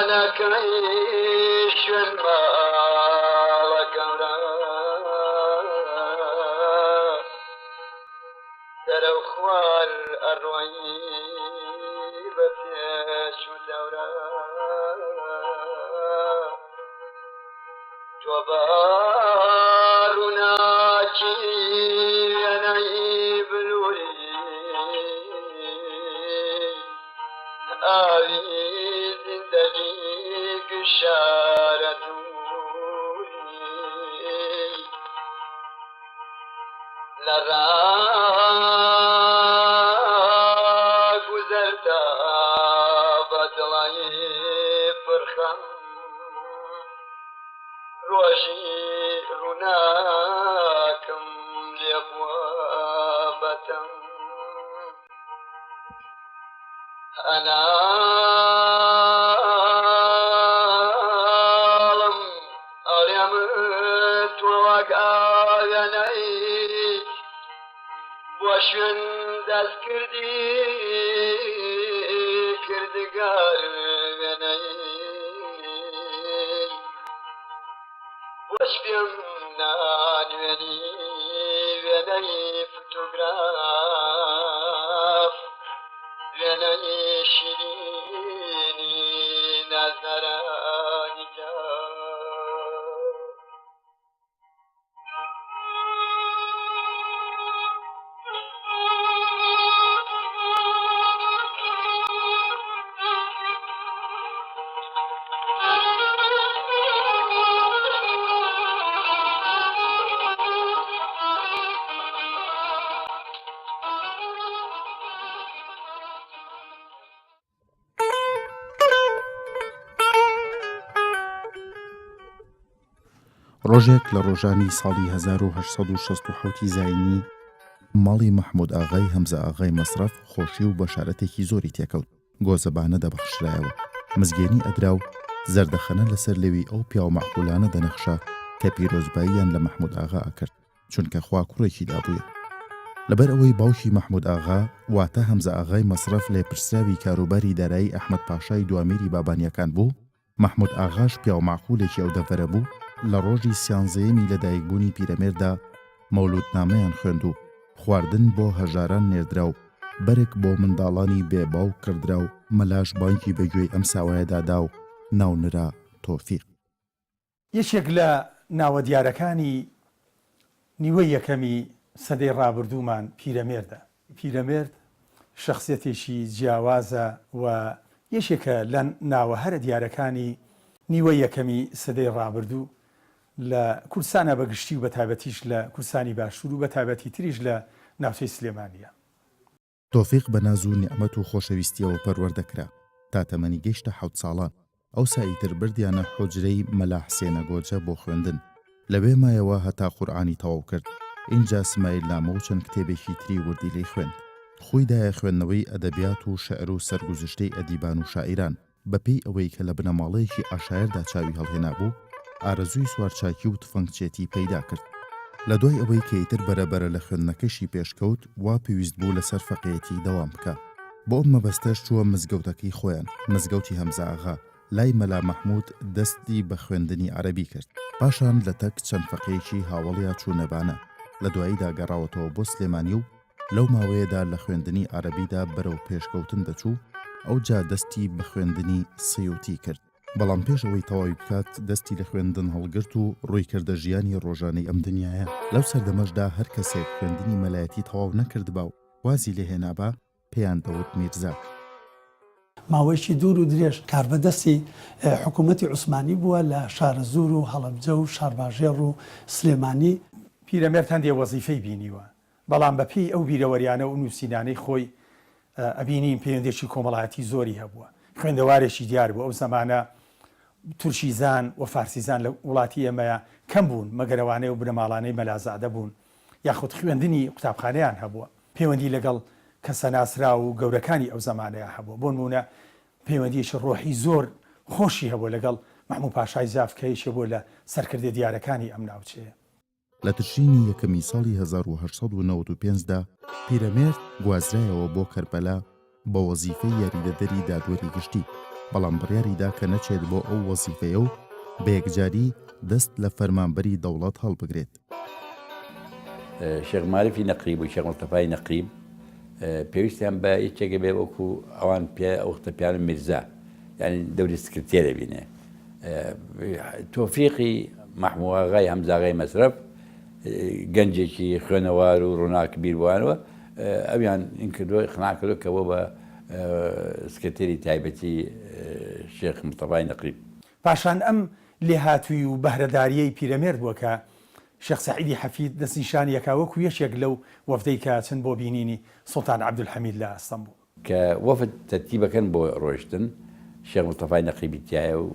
دووئاوانەکەی شوێن ماڵە گەورە بەرەو خوار ئەڕۆی بە پێچ و دەورە تۆ بە ڕووناکی وێنەی بلووری ئاوی زیندەگی گشارە دووری لە ڕاگوزەردا بە دڵی پڕخەم ڕۆژی ڕووناکم لێ بووە بەتەم ئەناڵم ئەڵێم تۆ وەک ئاوێنەی بۆ شوێن دەستکردی کردگار وێنەی بۆچ پێم نانوێنی وێنەی فتوگراف وێنەی شیرینی نازدارانی جاف. ڕۆژێک لە ڕۆژانی ساڵی 1867 زایینی، ماڵی مەحموود ئاغای هەمزە ئاغای مەسرەف خۆشی و بەشارەتێکی زۆری تێکەوت. گۆزەبانە دەبەخشرایەوە، مزگێنی ئەدرا و زەردەخەنە لەسەر لێوی ئەو پیاو مەعقوولانە دەنەخشا کە پیرۆزباییان لە مەحموود ئاغا ئەکرد. چونکە خوا کوڕێکی دابوویە. لەبەر ئەوەی باوکی مەحموود ئاغا، واتە هەمزە ئاغای مەسرەف لێپرسراوی کاروباری دارایی ئەحمەد پاشای دوامیری بابانییەکان بوو، مەحموود ئاغاش پیاو مەعقوولێکی ئەو دەڤەرە بوو، لە ڕۆژی سیانزەیەمی لەدایکبوونی پیرەمێردا مەولوودنامەیان خوێند و خواردن بۆ هەژاران نێردرا و بەرگ بۆ منداڵانی بێ باوک کڕدرا و مەلاش بانگی بە گوێی ئەم ساوایەدا دا و ناو نرا تۆفیق. یەکێک لە ناوە دیارەکانی نیوەی یەکەمی سەدەی ڕابردوومان پیرەمێردە. پیرەمێرد شەخسیەتێکی جیاوازە و یەکێکە لە ناوە هەرە دیارەکانی نیوەی یەکەمی سەدەی ڕابردوو لە کوردستانا بە گشتی و بە تایبەتیش لە کوردستانی باشوور و بە تایبەتیتریش لە ناوچەی سلێمانییە. تۆفیق بە ناز و نیعمەت و خۆشەویستییەوە پەروەردە کرا، تا تەمەنی گەیشتە حەوت ساڵان، ئەوسا ئیتر بردیانە حوجرەی مەلا حسێنە گۆجە بۆ خوێندن، لەوێ مایەوە هەتا قورعانی تەواو کرد، ئینجا سمایلنامە و چەند کتێبێکی تری وردیلەی خوێند. خووی دایە خوێندنەوەی ئەدەبیات و شعر و سەرگوزشتەی ئەدیبان و شاعیران. بە پێی ئەوەی کە لە بنەماڵەیەکی عەشایەردا چاوی هەڵهێنابوو، ئارەزووی سوارچاکی و تفەنگچێتی پەیدا کرد. لە دوای ئەوەی کە ئیتر بەرە بەرە لە خوێندنەکەشی پێش کەوت، وا پێویست بوو لە سەر فەقێیەتی دەوام بکا. بۆ ئەم مەبەستەش چووە مزگەوتەکەی خۆیان، مزگەوتی هەمزەئاغا، لای مەلا مەحموود دەستی بە خوێندنی عەرەبی کرد. پاشان لە تەک چەند فەقێیەکی هاوەڵیا چوونە بانە. لە دواییدا گەڕاوەتەوە بۆ سلێمانی و لەو ماوەیەدا لە خوێندنی عەرەبیدا بەرەو پێشکەوتن دەچوو، ئەوجا دەستی بە خوێندنی سیوتی کرد، بەڵام پێش ئەوەی تەواوی بکات دەستی لە خوێندن هەڵگرت و ڕووی کردە ژیانی ڕۆژانەی ئەم دنیایە. لەو سەردەمەشدا هەر کەسێک خوێندنی مەلایەتی تەواو نەکردبا و وازی لێ هێنابا پێیان دەوت میرزا. ماوەیەکی دوور و درێژ کاربەدەستی حکوومەتی عوسمانی بووە لە شارەزوور و هەڵەبجە و شارباژێڕ و سلێمانی. پیرەمێرد هەندێ وەزیفەی بینیوە، بەڵام بە پێی ئەو بیرەوەریانە و نووسینانەی خۆی ئەبینین پەیوەندێکی کۆمەڵایەتی زۆری هەبووە. خوێندەوارێکی دیار بوو. ئەو زەمانە تورکی زان و فارسی زان لە وڵاتی ئێمەیا کەم بوون، مەگەر ئەوانەی ئەو بنەماڵانەی مەلازادە بوون یاخود خوێندنی قوتابخانەیان هەبووە. پەیوەندی لەگەڵ کەسە ناسراو و گەورەکانی ئەو زەمانەیا هەبووە. بۆ نموونە پەیوەندییەکی ڕۆحی زۆر خۆشی هەبووە لەگەڵ مەحموو پاشای جاف کە یەکێ بووە لە سەرکردە دیارەکانی ئەم ناوچەیە. لە تشرینی یەکەمی ساڵی 1895 دا. پیرەمێرد گوازرایەوە بۆ کەربەلا بە وەزیفەی یاریدەدەری دادوەری گشتی، بەڵام بڕیاری دا کە نەچێت بۆ ئەو وەزیفەیە و بە یەکجاری دەست لە فەرمانبەری دەوڵەت هەڵبگرێت. شێخ مارفی نەقیب و شێخ مستەفای نەقیب پێویستیان بە یەکێکە بێ وەکو ئەوان پێ ئەوختە پیان میرزا یعنی دەوری سکرتێرە بینێ تۆفیقی مەحموئاغای هەمزاغای مەسرەف گەنجێکی خوێنەوار و ڕووناک بیروانەوە ئەویان این کردو اقناع کردو کە بۆ بە سکرتێری تایبەتی شێخ مستەفای نەقیب. پاشان ئەم لێهاتوویی و بەهرەدارییەی پیرەمێرد بووە کە شێخ سەعیدی حەفید دەستنیشانی ئەکا وەکو یەکێک لەو وەفدەی کە ئەچن بۆ بینینی سوڵتان عەبدولحەمید لە ئەستەنبوڵ. کە وەفد تەرتیبەکەن بۆ ڕۆیشتن، شێخ مستەفای نەقیبی تیایە و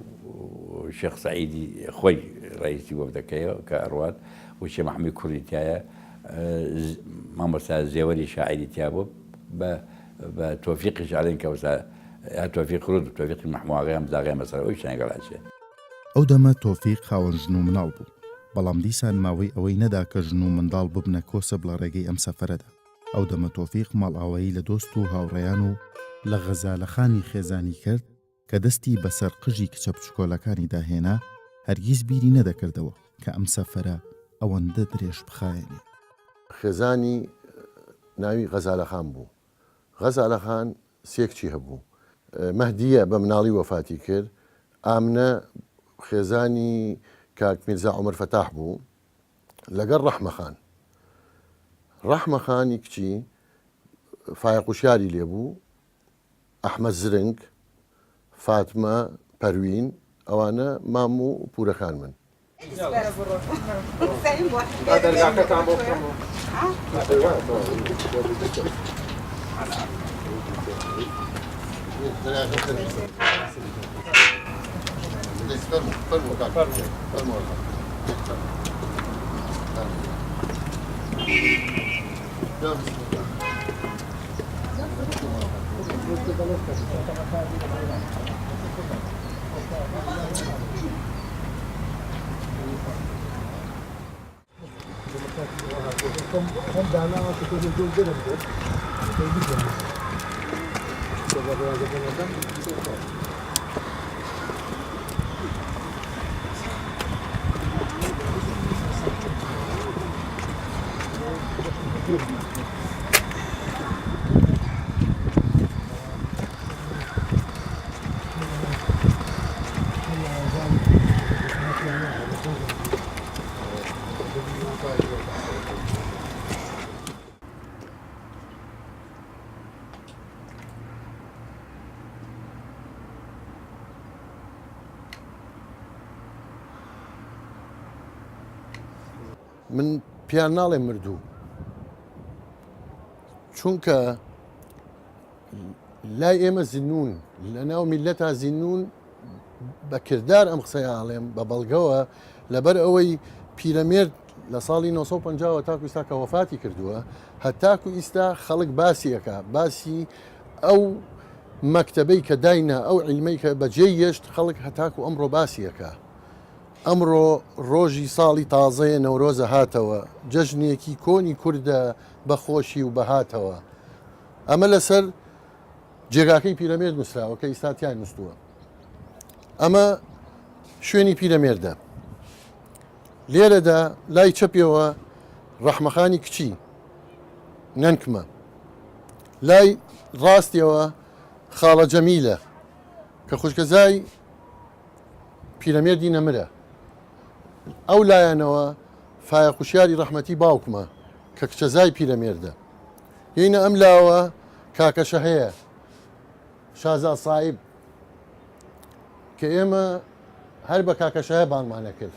شێخ سەعیدی خۆی ڕەئیسی وەفدەکەیە کە ئەڕوات و شێخ مەحموی کوڕی تیایە، مامۆستا زێوەری شاعیری تیا بوو، بە بە تۆفیقیش ئەڵێن کە وەسا یا تۆفیق ڕوود و تۆفیقی مەحموئاغای هەمزاغای مەسەلە ئەویشیان لەگەڵ ئەچێ. ئەو دەمە تۆفیق خاوەن ژن و مناڵ بوو، بەڵام دیسان ماوەی ئەوەی نەدا کە ژن و منداڵ ببنە کۆسپ لە ڕێگەی ئەم سەفەرەدا. ئەو دەمە تۆفیق ماڵئاوایی لە دۆست و هاوڕێیان و لە غەزالەخانی خێزانی کرد کە دەستی بە سەر قژی کچە بچکۆلەکانیدا هێنا، هەرگیز بیری نەدەکردەوە کە ئەم سەفەرە ئەوەندە درێژ بخایەنێ. خێزانی ناوی غەزالەخان بوو. غەزالەخان سێ کچی هەبوو. مەهدیە بە مناڵی وەفاتی کرد. ئامنە خێزانی کاک میرزا عومەر فەتاح بوو. لەگەڵ ڕەحمە خان. ڕەحمە خانی کچی فایەق وشیاری لێ بوو، ئەحمەد زرنگ، فاتمە، پەروین، ئەوانە مام و پوورەکان من. من پێیان ناڵێم مردوو چونکە لای ئێمە زنون لە ناو میلەتا زنون بە کردار ئەم قسەیە ئاڵێم بە بەڵگەوە لەبەر ئەوەی پیرەمێرد لە ساڵی 1950 تاکو ئیستا کە وەفاتی کردووە هەتاکو ئیستا خەڵک باسی ئەکا باسی ئەو مەکتەبەی کە داینا ئەو عیلمەی کە بەجێی یەشت خەڵک هەتاکو ئەمڕۆ باسی ئەکا ئەمڕۆ ڕۆژی ساڵی تازەیە نەورۆزە هاتەوە جەژنێکی کۆنی کوردە بە خۆشی و بەهاتەوە ئەمە لەسەر جێگاکەی پیرەمێرد نووسراوە کە ئیستا تیای نووسووە ئەمە شوێنی پیرەمێردە لێرەدا لای چەپیەوە ڕەحمەخانی کچی نەنکمە لای ڕاستیەوە خاڵە جەمیلە کە خوشکەزای پیرەمێردی نەمرە ئەو لایەنەوە فایە خوشیاری ڕەحمەتی باوکمە کە کچەزای پیرەمێردە یینە ئەم لاوە کاکە شەهەیە شازا سایب کە ئێمە هەر بە کاکە شەهە بانگمانە کرد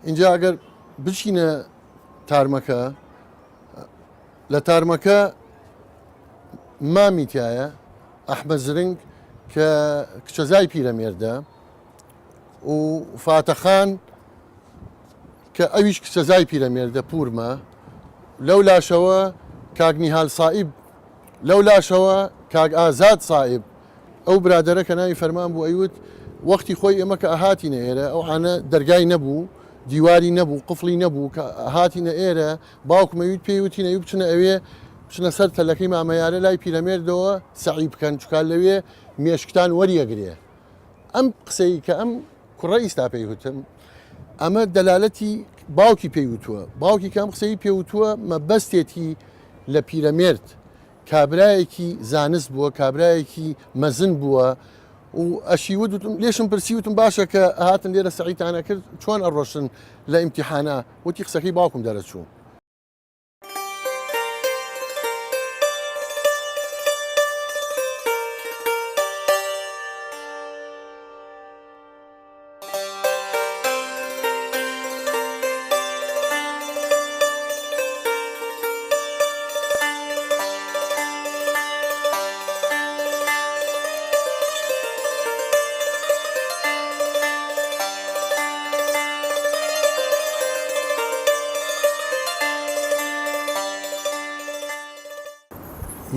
اینجا ئەگەر بچینە تارمەکە لە تارمەکە مامی تایە ئەحمە زرنگ کە کچەزای پیرەمێردە و فاتەخان کە ئەویش کچەزای پیرەمێردە پوورمە، لەو لاشەوە کاک نیهال سائیب، لەو لاشەوە کاک ئازاد سائیب، ئەو برادەرە کە ناوی فەرمان بوو ئەیوت وەختی خۆی ئێمە کە ئەهاتینە ئێرە ئەو عانە دەرگای نەبوو، دیواری نەبوو، قفڵی نەبوو، کە ئەهاتینە ئێرە باوکم ئەیوت پێی وتین ئەیوت بچنە ئەوێ. بچنە سەر تەلەکەی مامەیارە لای پیرەمێردەوە سەعی بکەن چکا لەوێ مێشکتان وەریەگرێ ئەم قسەی کە ئەم کوڕە ئیستا پێی وتم ئەمە دەلالەتی باوکی پێی وتووە باوکی کە ئەم قسەی پێ وتووە مەبەستێتی لە پیرەمێرد کابرایەکی زانست بووە کابرایەکی مەزن بووە و ئەشی وت وتم لێشم پرسی وتم باشە کە هاتن لێرە سەعیتانە کرد چۆن ئەڕۆشن لە ئیمتیحانە وتی قسەکەی باوکم دەرەچوو.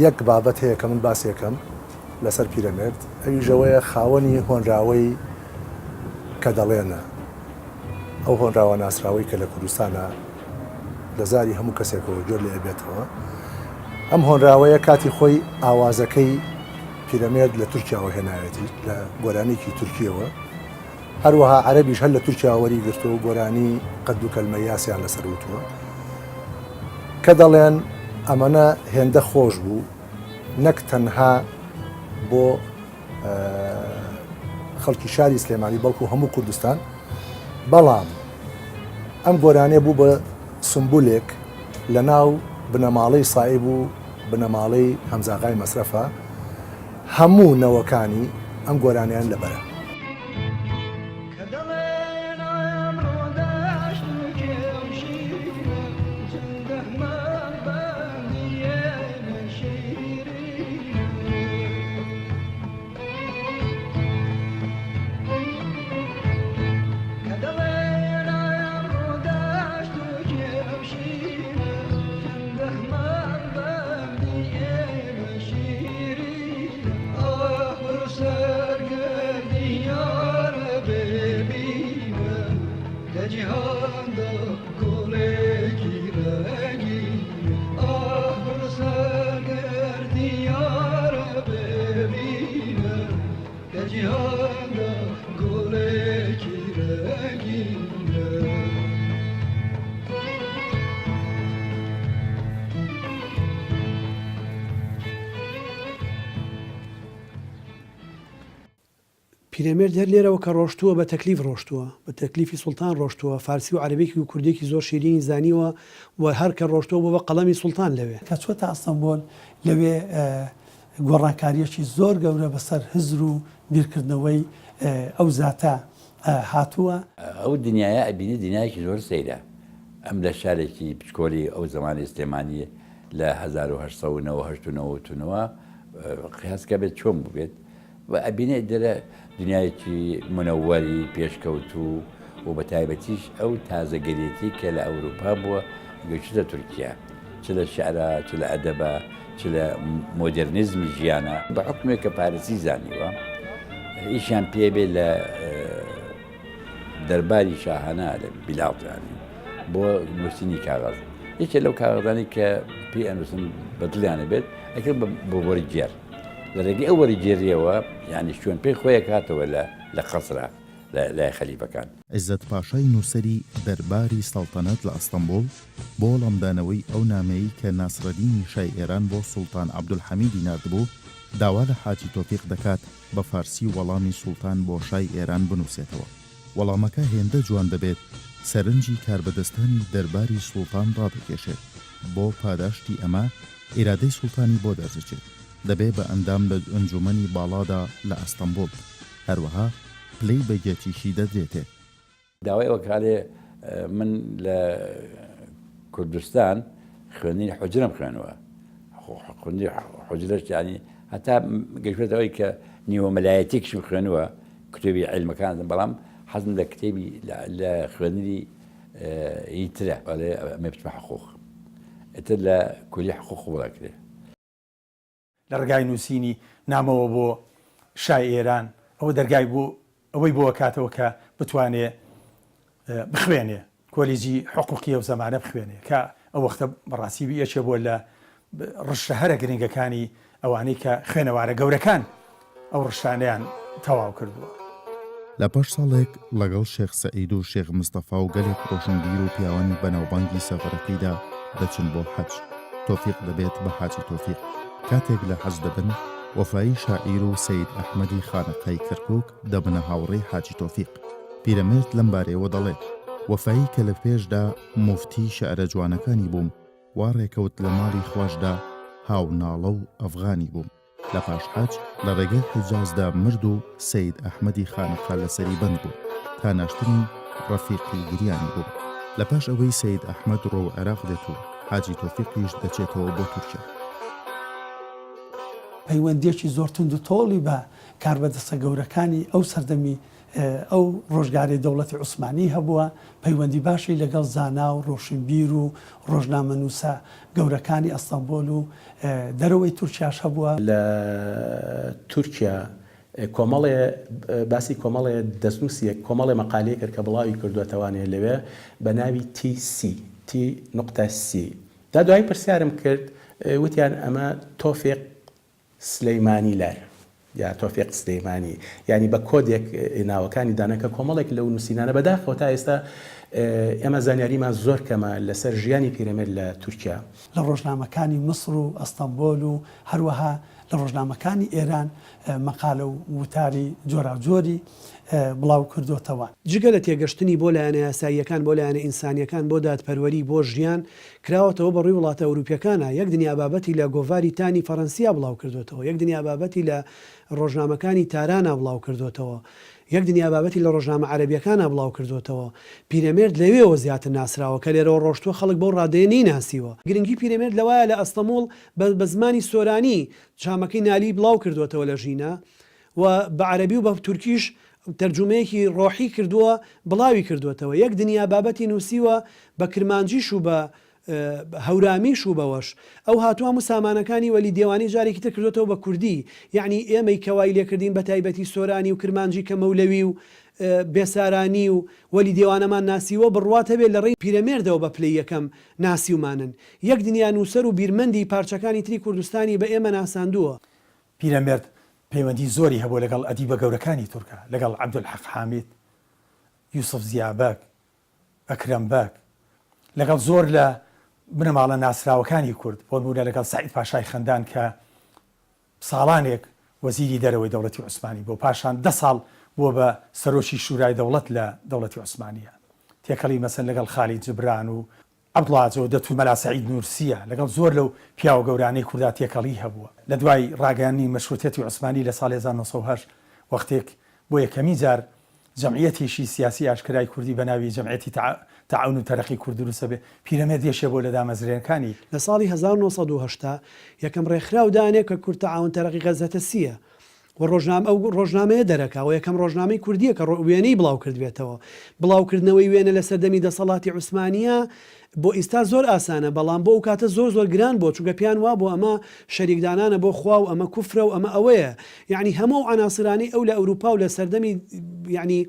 یەک بابەت هەیە کە من باسێکەم لەسەر پیرەمێرد ئەویش ئەوەیە خاوەنی هۆنراوەی کە دەڵێنە ئەو هۆنراوە ناسراوەی کە لە کوردستانە لە زاری هەموو کەسێکەوە گوێ لێ ئەبێتەوە ئەم هۆنراوەیە کاتی خۆی ئاوازەکەی پیرەمێرد لە تورکیاوە هێناوێتی لە گۆرانیکی تورکیەوە هەروەها عەرەبیش هەر لە تورکیاوە وەری گرتووە و گۆرانی قەد و کەلمەیاسیان لەسەر وتووە کە دەڵێن ئەمەنە هێندە خۆش بوو نەک تەنها بۆ خەڵکی شاری سلێمانی بەڵکو هەموو کوردستان بەڵام ئەم گۆرانیە بوو بە سمبولێک لە ناو بنەماڵەی سائیب و بنەماڵەی هەمزاغای مەسرەفە هەموو نەوەکانی ئەم گۆرانیان لەبەرە. کە دەڵێن ئەمڕۆ دەشت و کێو شینە، زیندەمان بەندی ئێمەی شیرینە. کە دەڵێن ئەمڕۆ دەشت و کێو شینە، زیندەمان بەندی ئێمەی شیرینە. ئاخ بڕۆ سەر گردی یارە بێ بینە، دە جیهاندا گوڵێکی ڕەنگینە. ئاخ بڕۆ سەر گردی یارە بێ بینە، دە جیهاندا گوڵێکی ڕەنگینە. پیرەمێرد هەر لێرەوە کە ڕۆشتووە بە تەکلیف ڕۆشتووە، بە تەکلیفی سوڵتان ڕۆشتووە، فارسی و عەرەبێکی و کوردێکی زۆر شیرینی زانیوە و هەر کە ڕۆشتووە بووە بە قەڵەمی سوڵتان لەوێ. کە چووەتە ئەستەنبۆل لەوێ گۆڕانکارییەکی زۆر گەورە بەسەر هزر و بیرکردنەوەی ئەو زاتە هاتووە. ئەو دنیایە ئەبینی دنیایەکی زۆر سەیرە، ئەم لە شارێکی بچکۆلی ئەو زەمانی سلێمانی لە 1898 و 99 قیاس کە بێت چۆن بووبێت و ئەبینێ دەرە دنیایەکی منەوەری پێشکەوتوو و بە تایبەتیش ئەو تازەگەرێتی کە لە ئەوروپا بووە گەیشتە تورکیا چ لە شعرا چ لە ئەدەبا چ لە مۆدێرنیزمی ژیانە بە حوکمێک کە پارسی زانیوە ئیشیان پێ بێ لە دەرباری شاهانە لە بیلاڵ یانی بۆ نووسینی کاغەز یەکێ لەو کاغەزانی کە پێی ئەنووسن بە دڵیانە بێت ئەکرد بۆ وەرگێر لە ڕێگەی ئەو وەرگێریەوە یانی شوێن پێی خۆی ئەکاتەوە لە لە قەسرا لە لای خەلیفەکان. عیزەت پاشای نووسەری دەرباری سەڵتەنەت لە ئەستەنبوڵ بۆ وەڵامدانەوەی ئەو نامەیەی کە ناسرەدینی شای ئێران بۆ سوڵتان عەبدولحەمیدی ناردبوو، داوا لە حاجی تۆفیق دەکات بە فارسی وەڵامی سوڵتان بۆ شای ئێران بنووسێتەوە. وەڵامەکە هێندە جوان دەبێت سەرنجی کاربەدەستانی دەرباری سوڵتان ڕادەکێشێت. بۆ پاداشتی ئەمە ئیرادەی سوڵتانی بۆ دەردەچێت. دەبێ بە ئەندام لە ئەنجوومەنی باڵادا لە ئەستەنبوڵ. هەروەها پلەی بەگێتیشی دەدرێتێ. داوای ئەوە کە ئەڵێ من لە کوردستان خوێندنی حوجرەم خوێنوە خوێندنی حوجرەش یانی هەتا گەشتێتە ئەوەی کە نیوە مەلایەتێکیشم خوێنوە کتێبی عیلمەکان بەڵام حەزم لە کتێبی لە خوێندنی ئی ترە ئەڵێ ئەمێ بچمە حقوق ئیتر لە کولی حقوق قبوڵ ئەکرێ. لە ڕێگای نووسینی نامەوە بۆ شای ئێران، ئەوە دەرگای بۆ ئەوەی بۆ ئەکاتەوە کە بتوانێ بخوێنێ، کۆلیجی حقوقی ئەو زەمانە بخوێنێ، کە ئەو وەختە بەڕاستی یەکێ بووە لە. ڕشتە هەرە گرنگەکانی ئەوانەی کە خوێنەوارە گەورەکان ئەو ڕشتانەیان تەواو کردووە. لە پاش ساڵێک ڵەگەڵ شێخ سەعید و شێخ مستەفا و گەلێک ڕۆشنبیر و پیاوانی بەناوبانگی سەفەرەکەیدا دەچن بۆ حەج. تۆفیق دەبێت بە حاجی تۆفیق. کاتێک لە حەج دەبن، وەفایی شاعیر و سەید ئەحمەدی خانەقای کەرکووک دەبنە هاوڕێی حاجی تۆفیق. پیرەمێرد لەم بارەیەوە دەڵێت، وەفایی کە لە پێشدا موفتیی شیعرە جوانەکانی بووم، وا ڕێکەوت لە ماڵی خواشدا هاو ناڵە و ئەفغانی بووم. لە پاش حەج لە ڕێگەی حیجازدا مرد و سەید ئەحمەدی خانەقا لەسەری بەند بوو تا ناشتنی ڕەفیقی گریانی بوو. لە پاش ئەوەی سەید ئەحمەد ڕوو عێراق دێت و حاجی تۆفیقیش دەچێتەوە بۆ تورکیا. پەیوەندییەکی زۆر توند و تۆڵی بە کاربەدەستە گەورەکانی ئەو سەردەمی ئەو ڕۆژگارەی دەوڵەتی عوسمانی هەبووە، پەیوەندی باشی لەگەڵ زانا و ڕۆشنبیر و ڕۆژنامەنووسە گەورەکانی ئەستەنبۆل و دەرەوەی تورکیاش هەبووە. لە تورکیا کۆمەڵێ باسی کۆمەڵێ دەستنووسێک کۆمەڵێ مەقالەی کرد کە بڵاوی کردووەتەوانێ لەوێ بە ناوی تی سی تی نوقتە سی دا دوایی پرسیارم کرد وتیان ئەمە تۆفیق سلیمانی لار یا تۆفیق سلیمانی یانی بە کۆدێک ناوەکانی دانا کە کۆمەڵێک لەو نووسینانە بەداخەوە تا ئێستا ئێمە زانیاریمان زۆر کەمە لەسەر ژیانی پیرەمێرد لە تورکیا. لە ڕۆژنامەکانی میسر و ئەستەنبۆل و هەروەها لە ڕۆژنامەکانی ئێران مەقالە و وتاری جۆراوجۆری بڵاو کردۆتەوە. جگە لە تێگەشتنی بۆ لایەنە یاساییەکان، بۆ لایەنە ئینسانییەکان، بۆ دادپەروەری، بۆ ژیان، کراوەتەوە بە ڕووی وڵاتە ئەوروپییەکانا، یەک دنیا بابەتی لە گۆڤاری تانی فەرەنسیا بڵاو کردۆتەوە، یەک دنیا بابەتی لە ڕۆژنامەکانی تارانا بڵاو کردۆتەوە، یەک دنیا بابەتی لە ڕۆژنامە عەرەبییەکانا بڵاو کردۆتەوە. پیرەمێرد لەوێوە زیاتر ناسراوە، کە لێرەوە ڕۆشتووە خەڵک بەو ڕادەیە نەیناسیوە. گرنگی پیرەمێرد لەوایە لە ئەستەموڵ بە زمانی سۆرانی چامەکەی نالی بڵاو کردۆتەوە لە ژینا و بە عەرەبی و بە تورکیش تەرجومەیەکی ڕۆحی کردووە بڵاوی کردووەتەوە یەک دنیا بابەتی نووسیوە بە کرمانجیش و بە هەورامیش و بەوەش ئەو هاتووە هەموو سامانەکانی وەلی دێوانەی جارێکی تر کردووەتەوە بە کوردی یەعنی ئێمەی کە وای لێکردین بە تایبەتی سۆرانی و کرمانجی کە مەولەوی و بێسارانی و وەلی دێوانەمان ناسیوە بڕوات هەبێ لە ڕێی پیرەمێردەوە بە پلەی یەکەم ناسیومانن یەک دنیا نووسەر و بیرمەندی پارچەکانی تری کوردستانی بە ئێمە ناساندووە. پیرەمێرد پەیوەندی زۆری هەبووە لەگەڵ ئەدیبە گەورەکانی تورکا، لەگەڵ عەبدولحەق حامید، یوسف زیا بەگ، ئەکرەم بەگ، لەگەڵ زۆر لە بنەماڵە ناسراوەکانی کورد، بۆ نموونە لەگەڵ سەعید پاشای خەندان کە ساڵانێک وەزیری دەرەوەی دەوڵەتی عوسمانی بووە، پاشان دە ساڵ بووە بە سەرۆکی شورای دەوڵەت لە دەوڵەتی عوسمانییە. تێکەڵی مەسەن لەگەڵ خالید جبران و عەبدوڵا جەودەت و مەلا سەعید نوورسییە، لەگەڵ زۆر لەو پیاوە گەورانەی کوردا تێکەڵیی هەبووە. لە دوای ڕاگەیاندنی مەشرووتیەتی عوسمانی لە ساڵی 1908 وەختێک بۆ یەکەمین جار جەمعیەتێکی سیاسی ئاشکرای کوردی بە ناوی جەمعیەتی تەعاون و تەرەقی کورد دروست دەبێ، پیرەمێرد یەکێ بووە لە دامەزرێنەکانی. لە ساڵی 1980 یەکەم ڕێکخراو دانێ کە کورد تەعاون تەرەقی غەزەتەسییە و ڕۆژنامە ئەو ڕۆژنامەیە دەرەکا و یەکەم ڕۆژنامەی کوردییە کە وێنەی بڵاو کردبێتەوە. بڵاوکردنەوەی وێنە لە سەردەمی دەسەڵاتی عوسمانییە بۆ ئیستا زۆر ئاسانە بەڵام بۆ ئەو کاتە زۆر زۆر گران بووە چونکە پێیان وابووە ئەمە شەریکدانانە بۆ خوا و ئەمە کوفرە و ئەمە ئەوەیە یەعنی هەموو ئەو عەناسرانەی ئەو لە ئەوروپا و لە سەردەمی یەعنی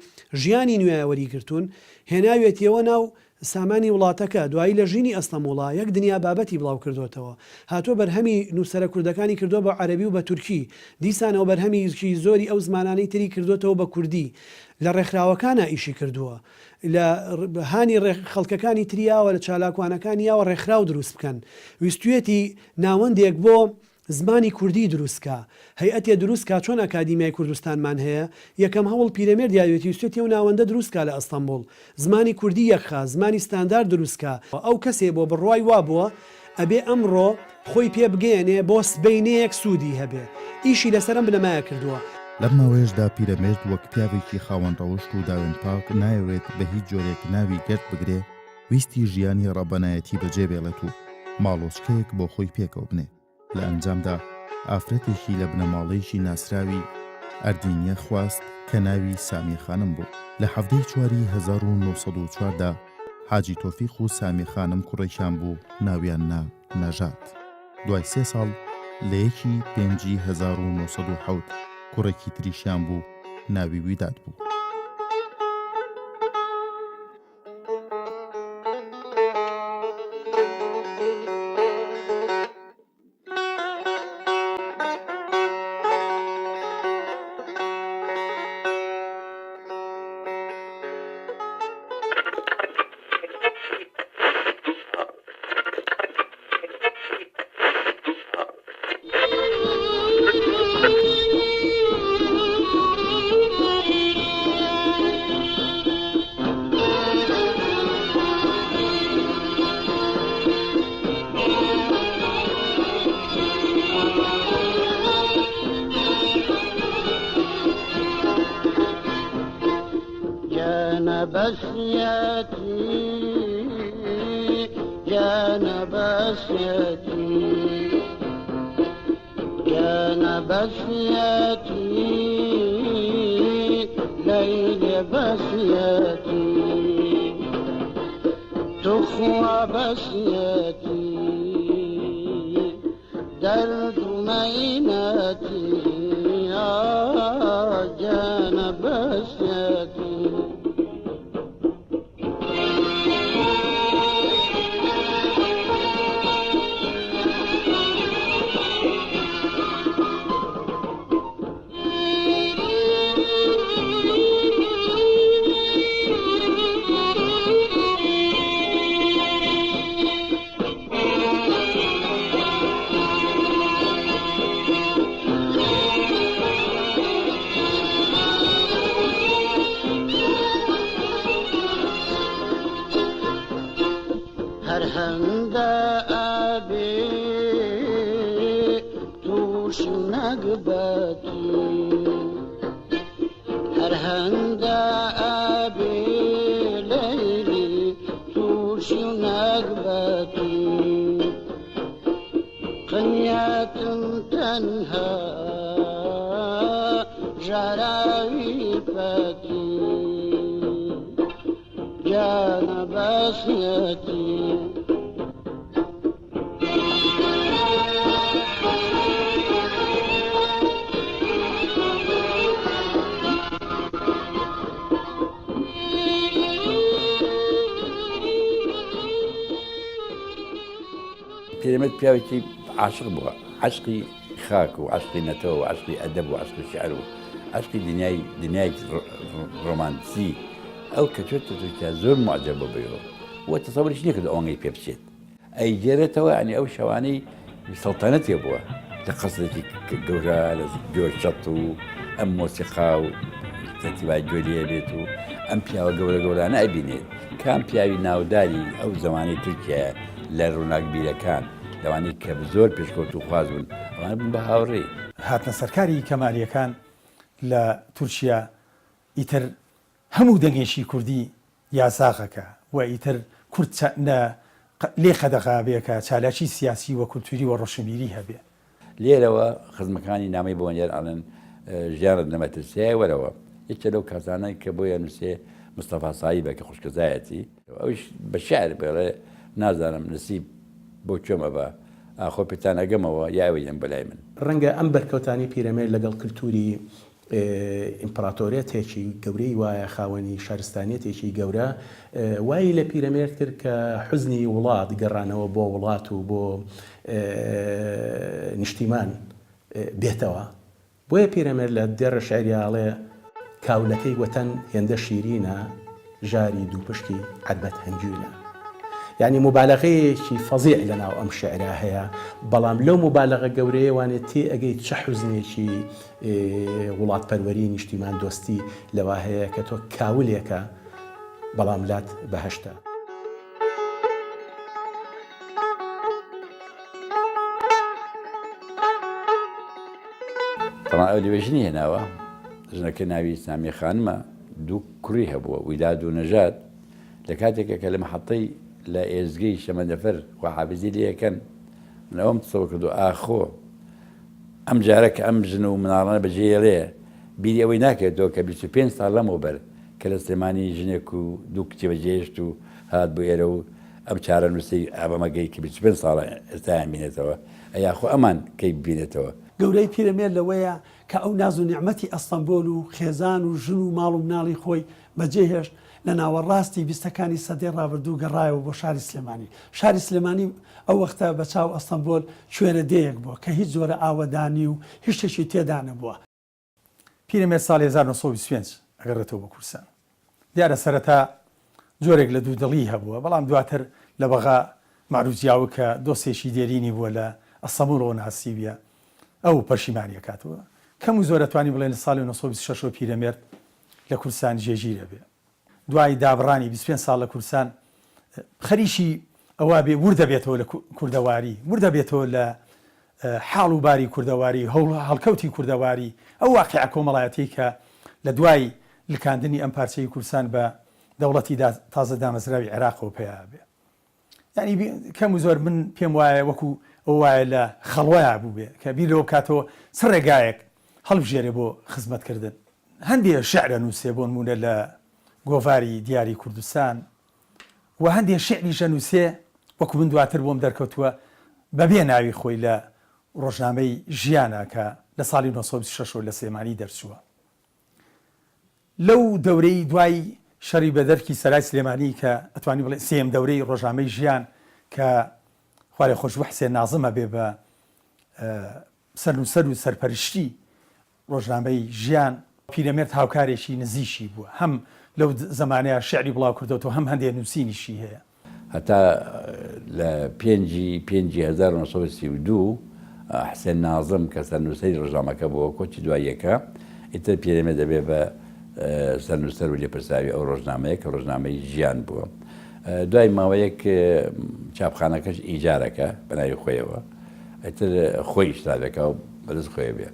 ژیانی نوێیا وەریگرتوون هێناویەتیەوە ناو سامانی وڵاتەکە، دوایی لە ژینی ئەستەموڵا یەک دنیا بابەتی بڵاو کردۆتەوە. هاتووە بەرهەمی نووسەرە کوردەکانی کردووە بە عەرەبی و بە تورکی. دیسانەوە بەرهەمیی زۆری ئەو زمانانەی تری کردۆتەوە بە کوردی. لە ڕێکخراوەکانا ئیشی کردووە. لە هانی خەڵکەکانی تری یاوە، لە چالاکوانەکانی یاوە ڕێکخراو دروست بکەن. ویستوویەتی ناوەندێک بۆ زمانی کوردی دروست کا، هەیئەتێ دروست کا چۆن ئەکادیمیای کوردستانمان هەیە، یەکەم هەوڵ پیرەمێرد یاوێتی ویستێتی ئەو ناوەندە دروست کا لە ئەستەنبوڵ، زمانی کوردی یەک خا، زمانی ستاندارد دروست کا. ئەو کەسێ بۆ بڕوای وابووە ئەبێ ئەمڕۆ خۆی پێ بگەیەنێ بۆ سبەینێیەک سوودی هەبێ. ئیشی لەسەر ئەم بنەمایە کردووە. لەم ماوەیەشدا پیرەمێرد وەک پیاوێکی خاوەن ڕەوشت و داوێن پاک نایەوێت بە هیچ جۆرێک ناوی گەرد بگرێ، ویستی ژیانی ڕەبەنایەتی بەجێ بێڵێت و ماڵۆچکەیەک بۆ خۆی پێکەوە بنێ. لە ئەنجامدا ئافرەتێکی لە بنەماڵەیەکی ناسراوی ئەردینیە خواست کە ناوی سامیە خانم بوو. لە حەڤدە ی چواری 1904 دا حاجی تۆفیق و سامیە خانم کوڕێکیان بوو ناویان نا نەژاد. دوای سێ ساڵ لە یەکی پێنجی 1907 کوڕێکی تریشیان بوو ناوی ویداد بوو. بەسیەتی گیانە بەسیەتی گیانە بەسیەتی لەیلێ بەسیەتی توخوا بەسیەتی دەرد و مەینەتی گیانە بەسیەتی. هەر هەندە ئەبێ تووش نەگبەتی هەر هەندە ئەبێ لەیلی تووشی نەگبەتی قنیاتم تەنها ژاراوی پەتی گیانە بەسیەتی. پیرەمێرد پیاوێکی عاشق بووە، عەشقی خاک و عەشقی نەتەوە و عەشقی ئەدەب و عەشقی شیعر و عەشقی دنیای دنیای ڕۆمانسی. ئەو کە چۆتە تورکیا زۆر موعجەب بوو بەوێ و تەسەوریش نەکرد ئەوەنگەی پێ بچێت. ئەیگێرێتەوە یانی ئەو شەوانەی سەڵتەنەتێ بووە لە قەسرێکی گەورە لە گۆ چەت و ئەم مۆسیقا و تەرتیبای گوێ لێ بێت و ئەم پیاوە گەورە گەورانە ئەبینێت کام پیاوی ناوداری ئەو زمانی تورکیایە لە ڕووناکبیرەکان لەوانەی کە زۆر پێشکەوتوخواز بوون ئەوانە بوون بە هاوڕێی. هاتنە سەرکاری کەمالییەکان لە تورکیا ئیتر هەموو دەنگێکی کوردی یاساغەکە و ئیتر کورد چە نە لێ قەدەغە بێ کە چالاکی سیاسی و کولتوری و ڕۆشنبیری هەبێ. لێرەوە خزمەکانی نامەی بۆ نێر ئەڵێن ژیانت لە مەترسیایە وەرەوە. یەکێ لەو کەسانە کە بۆی ئەنووسێ مستەفا سایبە کە خوشکەزایەتی. ئەویش بە شیعر بڵێ نازانم نسیب بۆ کوێم ئەبا، ئاخۆ پێتان ئەگەمەوە یا ئێوە یەن بۆ لای من. ڕەنگە ئەم بەرکەوتانەی پیرەمێرد لەگەڵ کلتوری ئیمپڕاتۆریەتێکی گەورەی وایە خاوەنی شارستانیەتێکی گەورە وای لە پیرەمێرد کرد کە حوزنی وڵات گەڕانەوە بۆ وڵات و بۆ نیشتیمان بێتەوە بۆیە پیرەمێرد لە دێڕە شعریا ئەڵێ کاولەکەی وەتەن هێندە شیرینە ژاری دووپشکی عەربەت هەنگوینە. یانی موبالەغەیەکی فەزیع لە ناو ئەم شیعرا هەیە، بەڵام لەو موبالەغە گەورەیە وانێ تێ ئەگەی چ حوزنێکی وڵاتپەروەری نیشتیمان دۆستی لەوا هەیە کە تۆ کاولێکە بەڵام لات بەهەشتە. تەبعەن ئەو لەوێ ژنی هێناوە، ژنەکە ناوی سامیە خانمە، دوو کوڕی هەبووە، ویداد و نەژاد، لە کاتێکا کە لە مەحەتەی لە ئێزگەی شەمەندەفەر خواحافیزی لێ ئەکەن، من ئەوەم تەسەور کردووە ئاخۆ ئەم جارە کە ئەم ژن و مناڵانە بەجێ یەڵێ بیری ئەوەی ناکەوێتەوە کە 25 ساڵ لەمەوبەر کە لە سلێمانی ژنێک و دوو کچی بەجێهێشت و هات بۆ ئێرە و ئەم چارەنووسەی ئابەمەگەی کە 25 ساڵە ئێستایان بینێتەوە، ئەی ئاخۆ ئەمان کەی ببینێتەوە؟ گەورەی پیرەمێرد لەوەیە کە ئەو ناز و نیعمەتی ئەستەنبۆل و خێزان و ژن و ماڵ و مناڵی خۆی بەجێهێشت، لە ناوەڕاستی بیستەکانی سەدەی ڕابردوو گەڕایەوە بۆ شاری سلێمانی. شاری سلێمانی ئەو وەختە بە چاو ئەستەنبۆل کوێرە دێیەک بووە کە هیچ جۆرە ئاوەدانی و هیچ شتێکی تێدا نەبووە. پیرەمێرد ساڵی 1925 ئەگەڕێتەوە بۆ کوردستان. دیارە سەرەتا جۆرێک لە دوودڵیی هەبووە، بەڵام دواتر لە بەغا مەعروف جیاوک کە دۆستێکی دێرینی بووە لە ئەستەنبوڵەوە ناسیویە، ئەو پەشیمانی ئەکاتەوە. کەم و زۆر ئەتوانین بڵێین لە ساڵی 1926 ەوە پیرەمێرد لە کوردستان جێگیر ئەبێ. دوای دابڕانی 25 ساڵ لە کوردستان خەریکی ئەوە بێ ورد ئەبێتەوە لە کوردەواری، ورد ئەبێتەوە لە حاڵ و باری کوردەواری، هەڵکەوتی کوردەواری، ئەو واقیعە کۆمەڵایەتیەی کە لە دوای لکاندنی ئەم پارچەی کوردستان بە دەوڵەتی تازە دامەزراوی عێراقەوە پەیا بێ. یانی کەم و زۆر من پێم وایە وەکو ئەوە وایە لە خەڵوەیا بووبێ کە بیر لەوە بکاتەوە چ ڕێگایەک هەڵبژێرێ بۆ خزمەتکردن. هەندێ شیعر ئەنووسێ بۆ نموونە لە گۆڤاری دیاری کوردستان و هەندێ شیعریش ئەنووسێ وەکو من دواتر بۆم دەرکەوتووە بەبێ ناوی خۆی لە ڕۆژنامەی ژیانە کە لە ساڵی 926 ەوە لە سلێمانی دەرچووە. لەو دەورەی دوای شەڕی بەدەرکی سەرای سلێمانی کە ئەتوانی بڵێ سێیەم دەورەی ڕۆژنامەی ژیان کە خوالێخۆشبوو حسێن نازم ئەبێ بە سەرنووسەر و سەرپەرشتی ڕۆژنامەی ژیان، پیرەمێرد هاوکارێکی نزیکی بووە هەم لەو زەمانەیا شیعری بڵاو کردۆتەوە هەم هەندێ نووسینیشی هەیە. هەتا لە پێنجی پێنجی 1932 حسێن نازم کە سەرنووسەری ڕۆژنامەکە بووە کۆچی دواییەکە، ئیتر پیرەمێرد دەبێ بە سەرنووسەر و لێپرسراوی ئەو ڕۆژنامەیە کە ڕۆژنامەی ژیان بووە. دوای ماوەیەک چاپخانەکەش ئیجارەکە بە ناوی خۆیەوە، ئیتر خۆی ئیشتراکەکە و بەدەست خۆیە بێ.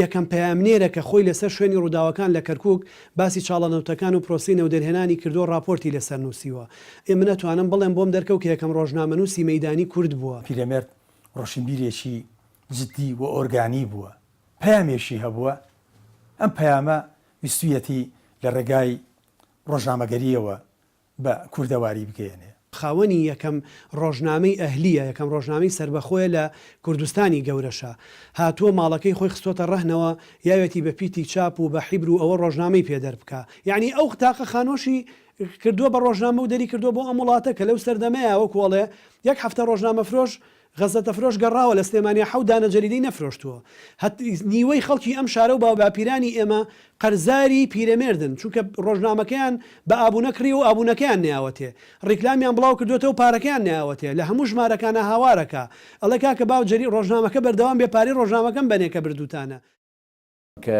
یەکەم پەیامنێرە کە خۆی لەسەر شوێنی ڕووداوەکان لە کەرکوک باسی چاڵە نەوتەکان و پرۆسەی نەودەرهێنانی کردووە ڕاپۆرتی لەسەر نووسیوە. ئێ من ئەتوانم بڵێم بۆم دەرکەوت کە یەکەم ڕۆژنامەنووسی مەیدانی کورد بووە. پیرەمێرد ڕۆشنبیرێکی جدی و ئۆرگانی بووە، پەیامێکی هەبووە، ئەم پەیامە ویستویەتی لە ڕێگای ڕۆژنامەگەرییەوە بە کوردەواری بگەیەنێ. خاوەنی یەکەم ڕۆژنامەی ئەهلییە، یەکەم ڕۆژنامەی سەربەخۆیە لە کوردستانی گەورەشا. هاتووە ماڵەکەی خۆی خستۆتە ڕەهنەوە، یاوێتی بە پیتی چاپ و بە حیبر و ئەوە ڕۆژنامەی پێ دەربکا. یەعنی ئەو تاقە خانووەشی کردووە بە ڕۆژنامە و دەری کردووە بۆ ئەم وڵاتە کە لەو سەردەمەیا وەکوو ئەڵێ یەک هەفتە ڕۆژنامەفرۆش غەزەتەفرۆش گەڕاوە لە سلێمانیا حەوت دانە جەریدەی نەفرۆشتووە هەت نیوەی خەڵکی ئەم شارە و باوباپیرانی ئێمە قەرزاری پیرەمێردن چونکە ڕۆژنامەکەیان بە ئابونە کڕیوە و ئابونەکەیان نەیاوەتێ ڕیکلامیان بڵاو کردۆتەوە پارەکەیان نەیاوەتێ لە هەموو ژمارەکانا هاوارەکا ئەڵێ کاکە با جەری ڕۆژنامەکە بەردەوام بێ پارەی ڕۆژنامەکەم بەنێ کە بردووتانە. کە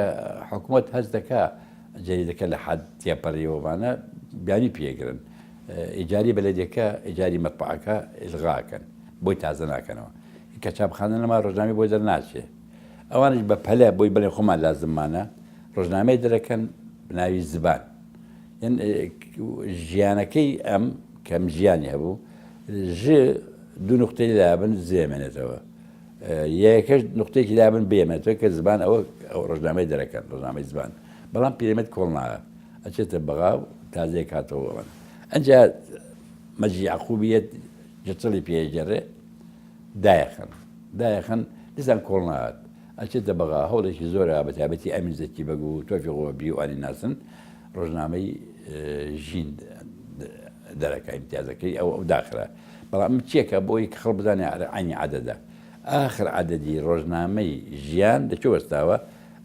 حکومەت هەست دەکا جەریدەکە لە حەد تێپەریوە وانە بیانوی پێگرن ئیجاری بەلەدیەکە ئیجاری مەتبەعەکە ئیلغا ئەکەن بۆی تازە ناکەنەوە کە چاپخانە نەما ڕۆژنامەی بۆ دەرناچێ ئەوانش بە پەلە بۆی بڵێن خۆمان لازممانە ڕۆژنامەی دەرەکەن بناوی زبان ژیانەکەی ئەم کەم ژیانی هەبوو ژ دوو نقطەی لابن زێمێنێتەوە یەکەش نوقتەیەکی لابن بێمێتەوە کە زبان ئەوە ئەو ڕۆژنامەی دەرەکەن ڕۆژنامەی زبان بەڵام پیرەمێرد کۆڵ ناوە ئەچێتە بەغا و تازەیە کاتەوە ئەوەن ئەنجا مەجی یعقوبیەت جەچڵی پێگەڕێ دایەخەن دایەخەن دیسان کۆڵ ناهات ئەچێتە بەغا هەوڵێکی زۆرە بە تایبەتی ئەمین زەکی بەگ و تۆفی غۆبی و ئانی ناسن ڕۆژنامەی ژین دەرەکە ئیمتیازەکەی ئەو ئەو داخرا بەڵام ئەم چیەکە بۆی کە خەڵک بزانێ ئەرێ عەینی عەدەدە ئاخر عەدەدی ڕۆژنامەی ژیان لە کوێ وەستاوە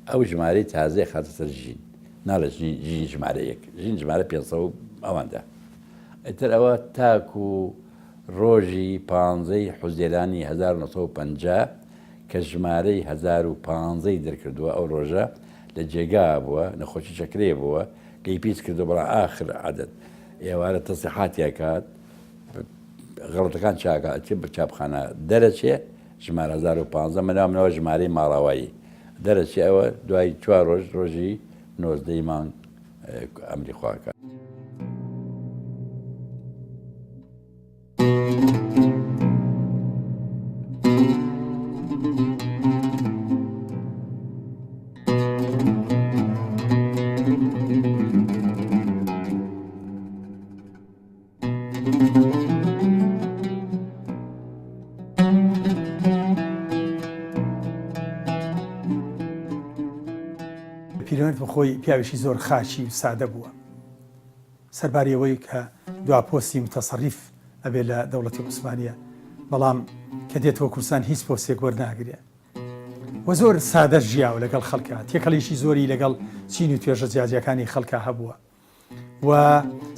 ئەو ژمارەی تازەی خاتە سەر ژین ناڵێ ژین ژین ژمارە یەک ژین ژمارە پێنج سەد و ئەوەندە ئیتر ئەوە تاکو ڕۆژی پانزەی حوزێرانی 1950 کە ژمارەی 1015 دەرکردووە ئەو ڕۆژە لە جێگا بووە نەخۆشی شەکرەیە بووە لێی پیس کردووە بەڵام ئاخر عەدەد ئێوارە تەسیحاتی ئەکات غەڵەتەکان چاکە ئەچێ بە چاپخانە دەرەچێ ژمارە 1015 مناو منەوە ژمارەی ماڵاوایی دەرەچێ ئەوە دوای چوار ڕۆژ ڕۆژی نۆزدەی مانگ ئەمری خواکە. پیرەمێرد بە خۆی پیاوێکی زۆر خاکی و سادە بووە. سەرباری ئەوەی کە دوا پۆستی متەسەڕیف ئەبێ لە دەوڵەتی عوسمانییە، بەڵام کە دێتەوە کوردستان هیچ پۆستێک وەرناگرێ و زۆر سادە ژیاوە لەگەڵ خەڵکا، تێکەڵیی زۆری لەگەڵ چین و توێژە جیاجیاکانی خەڵکا هەبووە. و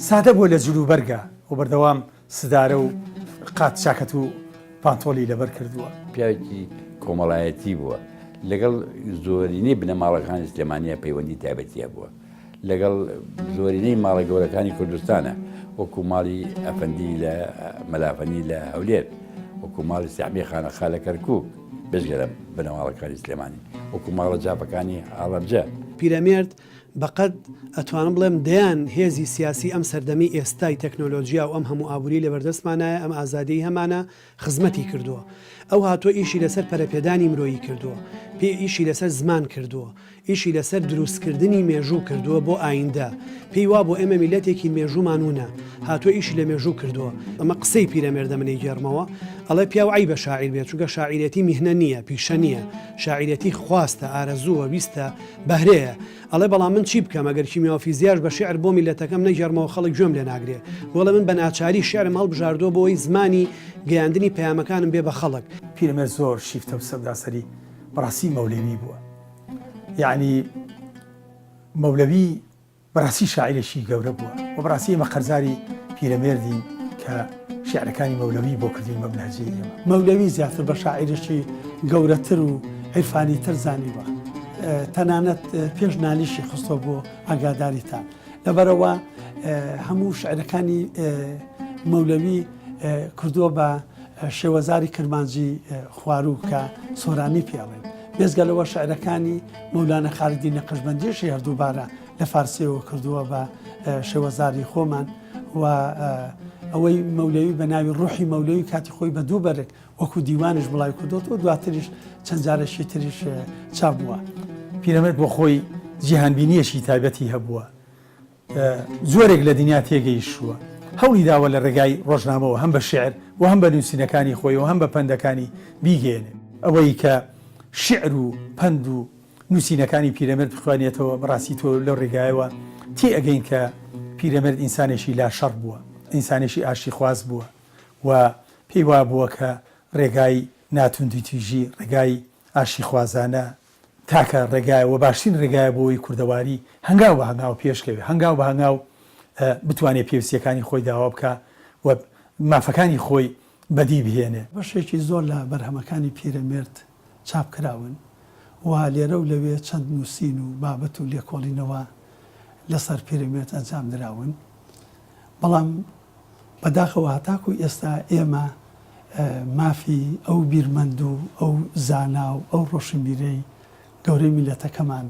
سادە بووە لە جلوبەرگا و بەردەوام سدارە و قات چاکەت و پانتۆڵی لەبەر کردووە. پیاوێکی کۆمەڵایەتی بووە، لەگەڵ زۆرینەی بنەماڵەکانی سلێمانییە پەیوەندی تایبەتی هەبووە، لەگەڵ زۆرینەی ماڵە گەورەکانی کوردستانە وەکو ماڵی ئەفەندی لە مەلافەنی لە هەولێر، وەکو ماڵی سەحبی خانەخا لە کەرکووک، بێجگە لە بنەماڵەکانی سلێمانی وەکو ماڵە جافەکانی هەڵەبجە. پیرەمێرد. بەقەد ئەتوانم بڵێم دەیان هێزی سیاسی ئەم سەردەمی ئێستای تەکنۆلۆجیا و ئەم هەموو ئابووریەی لەبەردەستمانایە ئەم ئازادیەی هەمانە خزمەتی کردووە. ئەو هاتووە ئیشی لەسەر پەرەپێدانی مرۆیی کردووە، پێ ئیشی لەسەر زمان کردووە، ئیشی لەسەر دروستکردنی مێژوو کردووە بۆ ئایندە، پێی وابووە ئێمە میللەتێکین مێژوومان ونە، هاتووە ئیشی لە مێژوو کردووە. ئەمە قسەی پیرەمێردە من ئەیگێڕمەوە، ئەڵێ پیاو عەیبە شاعیر بێت، چونکە شاعیرێتی میهنە نییە، پیشە نییە، شاعیرێتی خواستە، ئارەزووە، ویستە، بەهرەیە. ئەڵێ بەڵام من چی بکەم ئەگەر کیمیا و فیزیاش بە شیعر بۆ میللەتەکەم نەگێڕمەوە خەڵک گوێم لێ ناگرێ. بۆڵێ من بە ناچاری شیعرم هەڵبژاردووە بۆ ئەوەی زمانی گەیاندنی پەیامەکانم بێ بە خەڵک. پیرەمێرد زۆر شیفتە و سەوداسەری بەڕاستی مەولەوی بووە یەعنی مەولەوی بەڕاستی شاعیرێکی گەورە بووە و بەڕاستی ئێمە قەرزاری پیرەمێردین کە شیعرەکانی مەولەوی بۆ کردوین بە لەهجەی ئێمە. مەولەوی زیاتر بە شاعیرێکی گەورەتر و عیرفانیتر زانیوە، تەنانەت پێش نالیشی خستوە بۆ ئاگاداریتان. لەبەرئەوە هەموو شیعرەکانی مەولەوی کردووە بە شێوەزاری کرمانجی خواروو کە سۆرانی پێ ئەڵێن. بێجگە لەوە شیعرەکانی مەولانا خالیدی نەقشبەندیشی هەر دووبارە لە فارسیەوە کردووە بە شێوەزاری خۆمان و ئەوەی مەولەوی بە ناوی ڕوحی مەولەوی کاتی خۆی بە دوو بەرگ وەکو دیوانیش بڵاوی کردووەتەوە دواتریش چەند جارێکی تریش چاپ بووە. پیرەمێرد بۆ خۆی جیهانبینییەکی تایبەتی هەبووە، جۆرێک لە دنیا تێگەیشتووە، هەوڵی داوە لە ڕێگای ڕۆژنامەوە هەم بە شیعر و هەم بە نووسینەکانی خۆی و هەم بە پەندەکانی بیگەیەنێ. ئەوەی کە شیعر و پەند و نووسینەکانی پیرەمێرد بخوێنێتەوە، بەڕاستی تۆ لەو ڕێگایەوە تێئەگەین کە پیرەمێرد ئینسانێکی لاشەڕ بووە، ئینسانێکی ئاشتیخواز بووە و پێی وابووە کە ڕێگای ناتوندوتیژی، ڕێگای ئاشتیخوازانە تاکە ڕێگایە و باشترین ڕێگایە بۆ ئەوەی کوردەواری هەنگاو بە هەنگاو پێشکەوێ، هەنگاو بە هەنگاو بتوانێ پێویستییەکانی خۆی داوا بکا و مافەکانی خۆی بەدی بهێنێ. بەشێکی زۆر لە بەرهەمەکانی پیرەمێرد چاپ کراون و لێرە و لەوێ چەند نووسین و بابەت و لێکۆڵینەوە لەسەر پیرەمێرد ئەنجام دراون، بەڵام بەداخەوە هەتاکوو ئێستا ئێمە مافی ئەو بیرمەند و ئەو زانا و ئەو ڕۆشنبیرەی گەورەی میللەتەکەمان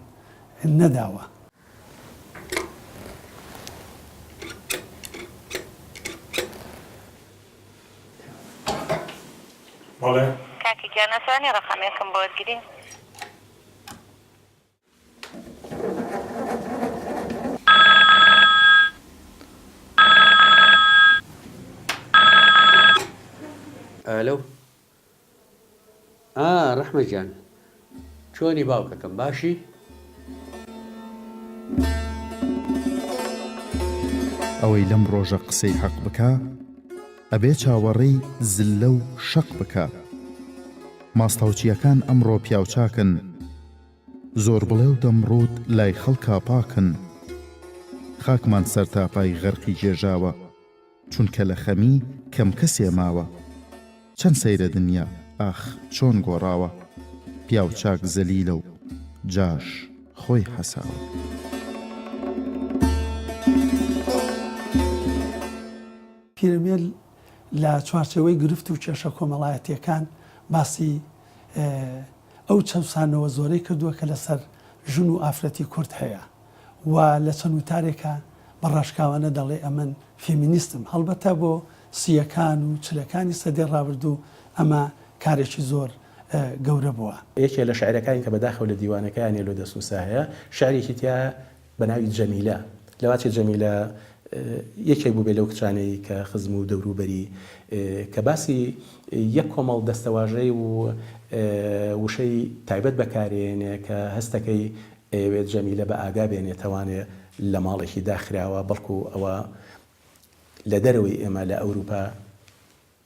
نەداوە. بەڵێ. کاکە گیان ئەتوانی ڕەقەمێکم بۆ وەرگری؟ ئالۆ ئا ڕەحمە گیان چۆنی باوکەکەم باشی؟ ئەوەی لەم ڕۆژە قسەی حەق بکا ئەبێ چاوەڕێی زللە و شەق بکا ماستاوچییەکان ئەمڕۆ پیاوچاکن زۆربڵێ و دەمڕووت لای خەڵکا پاکن خاکمان سەرتاپای غەرقی گێژاوە چونکە لە خەمی کەم کەسێ ماوە چەند سەیرە دنیا ئاخ چۆن گۆڕاوە پیاو چاک زەلیلە و جاش خۆی حەساوە. پیرەمێرد لە چوارچێوەی گرفت و کێشە کۆمەڵایەتییەکان باسی ئەو چەوسانەوە زۆرەی کردووە کە لەسەر ژن و ئافرەتی کورد هەیە و لە چەند وتارێکا بە ڕاشکاوانە دەڵێ ئەمن فێمینیستم هەڵبەتە بۆ سییەکان و چلەکانی سەدەی ڕابردوو ئەمە کارێکی زۆر گەورە بووە. یەکێ لە شعرەکانی کە بەداخەوە لە دیوانەکەیانێ لۆ دەستنووسا هەیە شعرێکی تیایە بە ناوی جەمیلە، لەواچێ جەمیلە یەکێک بووبێ لەو کچانەی کە خزم و دەوروبەری کە باسی یەک کۆمەڵ دەستەواژەی و وشەی تایبەت بەکارێنێ کە هەستەکەی ئەیەوێت جەمیلە بە ئاگا بێنێتەوانێ لە ماڵێکی داخراوە بەڵکو ئەوە لە دەرەوەی ئێمە لە ئەوروپا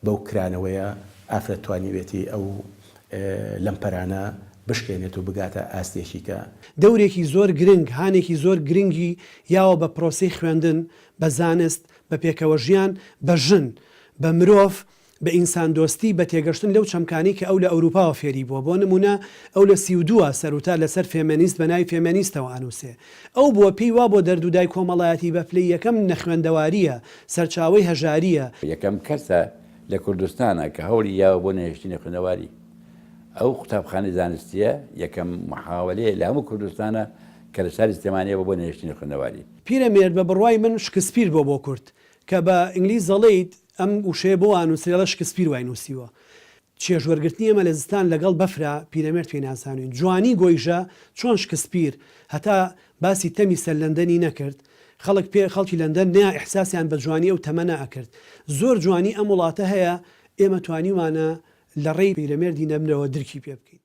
بەو کرانەوەیە ئافرەت توانیوێتی ئەو لەمپەرانە بشکێنێت و بگاتە ئاستێکی کە. دەورێکی زۆر گرنگ، هانێکی زۆر گرنگی یاوە بە پرۆسەی خوێندن، بە زانست، بە پێکەوەژیان، بە ژن، بە مرۆڤ، بە ئینساندۆستی، بە تێگەشتن لەو چەمکانەی کە ئەو لە ئەوروپاوە فێری بووە. بۆ نموونە ئەو لە 32 سەروتار لەسەر فێمێنیست بە ناوی فێمێنیستەوە ئەنووسێ. ئەو بووە پێی وابووە دەرد و دای کۆمەڵایەتی بە پلەی یەکەم نەخوێندەوارییە، سەرچاوەی هەژارییە. یەکەم کەسە لە کوردستانا کە هەوڵی یاوە بۆ نەهێشتنی خوێندەواری. ئەو قوتابخانەی زانستییە یەکەم محاوەلەیە لە هەموو کوردستانا. کە لە شاری سلێمانییە بۆ نەهێشتنی خوێندەواری. پیرەمێرد بە بڕوای من شکسپیر بوە بۆ کورد کە بە ئینگلیز دەڵێیت ئەم وشەیە بۆ وا نوسرێ ئەڵێ شکسپیر وای نوسیوە چێژ وەرگرتنی ئێمە لە زستان لەگەڵ بەفرا پیرەمێرد پێی ناسانوین جوانی گۆیژە چۆن شکسپیر هەتا باسی تەمی سەر لەندەنی نەکرد خەڵک پێ خەڵکی لەندەن نیا ئیحساسیان بە جوانی ئەو تەمە نەئەکرد زۆر جوانی ئەم وڵاتە هەیە ئێمە توانیومانە لە ڕێی پیرەمێردی نەمرەوە درکی پێ بکەین.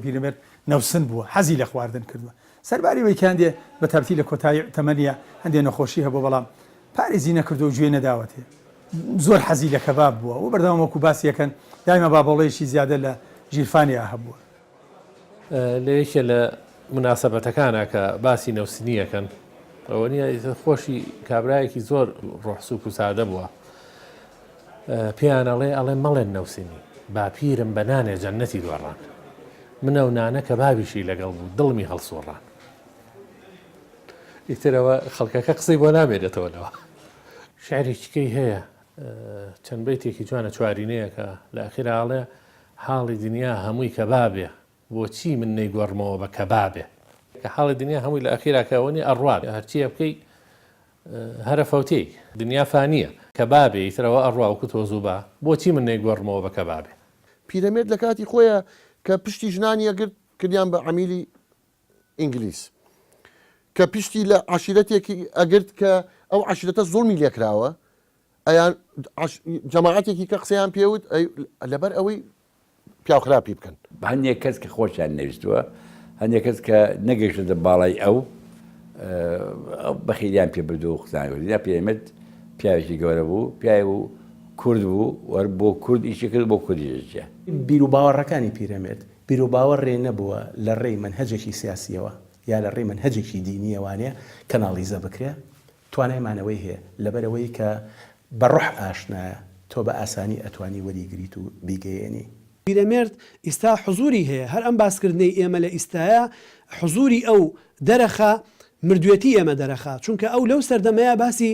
پیرەمێرد نەوسن بووە، حەزی لە خواردن کردووە. سەرباری ئەوەی کە هەندێ بە تایبەتی لە کۆتایی تەمەنیا هەندێ نەخۆشی هەبووە بەڵام پارێزی نەکردووە و گوێی نەداوەتێ. زۆر حەزی لە کەباب بووە و بەردەوام وەکوو باسی ئەکەن دایمە بابۆڵەیەکی زیادە لە ژیرفانیا هەبووە. لە یەکێ لە موناسەبەتەکانا کە باسی نەوسنی ئەکەن ئەوە نییە ئیتر خۆشی کابرایەکی زۆر ڕۆح سووک و سادە بووە پێیان ئەڵێ ئەڵێ مەڵێن نەوسنی باپیرم بە نانێ جەنەتی دۆڕان من ئەو نانە کەبابیشی لەگەڵ بوو دڵمی هەڵسوڕان ئیترەوە خەڵکەکە قسەی بۆ نامێنێتەوە لەوە شعرێکی کەی هەیە چەند بەیتێکی جوانە چوارینەیەکە لە ئەخیرا ئەڵێ حاڵی دنیا هەمووی کەبابێ بۆچی من نەیگۆڕمەوە بە کەبابێ کە حاڵی دنیا هەمووی لە ئەخیرا کە ئەوە نیە ئەڕوا هەرچیە بکەی هەرە فەوتێی دنیا فانیە کەبابێ ئیتر ئەوە ئەڕوا وەکو تۆز و با بۆچی من نەیگۆڕمەوە بە کەبابێ. پیرەمێرد لە کاتی خۆیا کە پشتی ژنانی ئەگرت کردیان بە عەمیلی ئینگلیز کە پشتی لە عەشیرەتێکی ئەگرت کە ئەو عەشیرەتە زوڵمی لێکراوە ئەیان جەماعەتێکی کە قسەیان پێوت لەبەر ئەوەی پیاو خراپی بکەن. هەندێک کەس کە خۆشیان نەویستووە، هەندێک کەس کە نەگەیشتۆتە باڵای ئەو، بەخیلیان پێ بردووە و قسەیان کردووە. یا پیرەمێرد پیاوێکی گەورە بوو، پیاوێک بوو کورد بوو و بۆ کورد ئیشی کرد، بۆ کوردیش ئەژیا. بیروباوەڕەکانی پیرەمێرد بیروباوەڕێ نەبووە لە ڕێی مەنهەجێکی سیاسییەوە یا لە ڕێی مەنهەجێکی دینییەوانێ کەناڵیزە بکرێ، توانای مانەوەی هەیە، لەبەرئەوەی کە بە ڕۆح ئاشنایە، تۆ بە ئاسانی ئەتوانی وەریگریت و بیگەیەنی. پیرەمێرد ئیستا حزوری هەیە، هەر ئەم باسکردنەی ئێمە لە ئیستایا حزوری ئەو دەرەخا، مردوێتی ئێمە دەرەخا، چونکە ئەو لەو سەردەمەیا باسی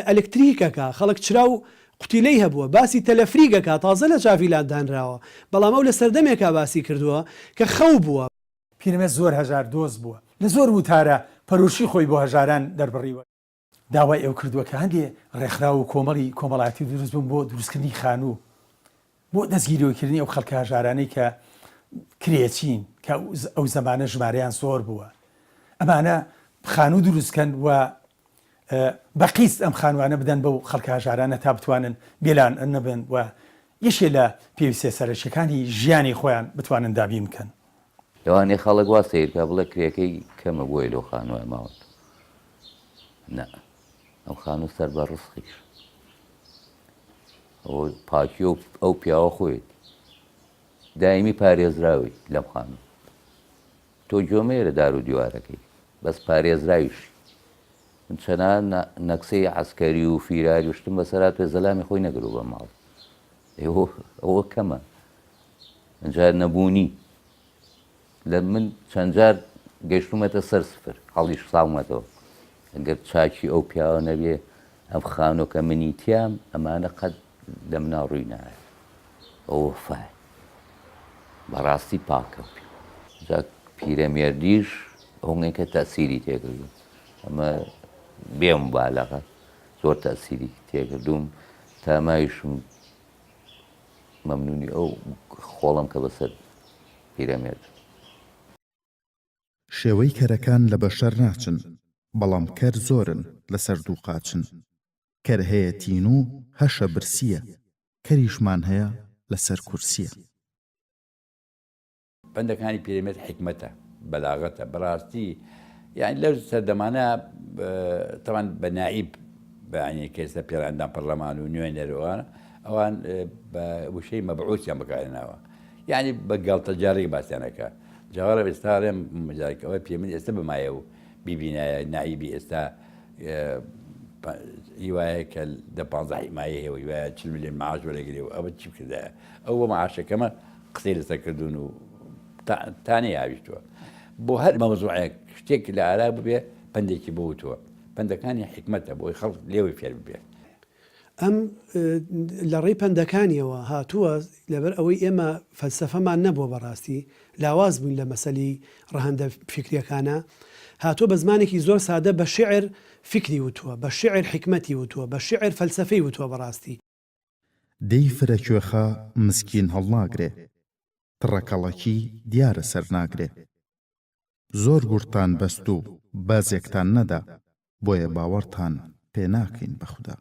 ئەلکتریک ئەکا، خەڵک چرا و قوتیلەی هەبووە، باسی تەلەفریک ئەکا، تازە لە چاڤیلات دانراوە، بەڵام ئەو لە سەردەمێکا باسی کردووە کە خەو بووە. پیرەمێرد زۆر هەژار دۆست بووە، لە زۆر وتارا پەرۆشی خۆی بۆ هەژاران دەربڕیوە. داوای ئەو کردووە کە هەندێ ڕێکخراو و کۆمەڵی کۆمەڵایەتی دروست بن بۆ دروستکردنی خانوو بۆ دەستگیرۆیکردنی ئەو خەڵکە هەژارانەی کە کرێچین کە ئەو زەمانە ژمارەیان زۆر بووە ئەمانە خانوو دروستکەن و بە قیست ئەم خانوانە بدەن بەو خەڵکە هەژارانە تا بتوانن بێلان نەبن و یەکێ لە پێویستیە سەرەکیەکانی ژیانی خۆیان بتوانن دابین بکەن. لەوانەیە خەڵک وا سەیر کا بڵێ کرێکەی کەمە بۆیە لەو خانووە ماوەتەوە. نا ئەم خانوو سەر بە ڕزقیش ئەوە پاکی و ئەو پیاوە خۆیەتی دایمی پارێزراوی لەم خانوو تۆ گۆمەیەرە دار و دیوارەکەی بەس پارێزراویش من چەنا نەکسەی عسکەری و فیراری و شتم بەسەرات پێ زەلامی خۆی نەگرو بە ماڵ ئەوە کەمە ئەجا نەبوونی لە من چەند جار گەیشتوومەتە سەر سفر هەڵیش ساومەتەوە ئەگەر چاکی ئەو پیاوە نەبێ ئەم خانۆکە منی تیام ئەمانە قەت لە منا ڕووی نایە ئەو وەفای بەڕاستی پاکە و جا پیرەمێردیش ئەوەی کە تەسیری تێکردو ئەمە بێ مبالەغە زۆر تەسیری تێکردوم تا مایشم مەمنونی ئەو خۆڵەم کە بەسەر پیرەمێرد. شێوەی کەرەکان لە بەشەر ناچن بەڵام کەر زۆرن لەسەر دووقاچن کەر هەیە تینوو هەشە برسییە. کەریشمان هەیە لەسەر کورسیە. پەندەکانی پیرەمێرد حیکمەتە، بەلاغەتە، بەڕاستی یانی لەو سەردەمانە تەبعەن بە نائیب یانی کە ئێستا پێڵێ ئەندام پەرلەمان و نوێنەر و ئەوانە ئەوان بە وشەی مەبعوسیان بەکارهێناوە یانی بە گاڵتەجاڕی باسیان ئەکا جاوەڕە ئێستا ئەڵێم مجارێک ئەوە پیرەمێرد ئێستا بمایە و بیبینایە نائیبی ئێستا هیوایە کە دە پانزە حیمایە هەیە و هیوایە چل ملیۆن معاش وەرەگرێ و ئەوە چی بکردایە ئەو بۆ معاشەکەمە قسەی لەسەر کردوون و تانەی هاویشتووە بۆ هەر مەوزوعێک شتێک لە ئارا ببێ پەندێکی بۆ وتووە پەندەکانی حیکمەتە بۆی خەڵک لێوەی فێر ببێ. ئەم لە ڕێی پەندەکانیەوە هاتووە لەبەر ئەوەی ئێمە فەلسەفەمان نەبووە بەڕاستی لاواز بووین لە مەسەلی ڕەهەندە فیکریەکانا هاتووە بە زمانێکی زۆر سادە بە شیعر فیکری وتووە بە شیعر حیکمەتی وتووە بە شیعر فەلسەفەی وتووە بەڕاستی. دێی فرە کوێخا مسکین هەڵناگرێ تڕەکەڵەکی دیارە سەرناگرێ زۆر گوڕتان بەست و بازێکتان نەدا بۆیە باوەڕتان پێ ناکەین بە خودا.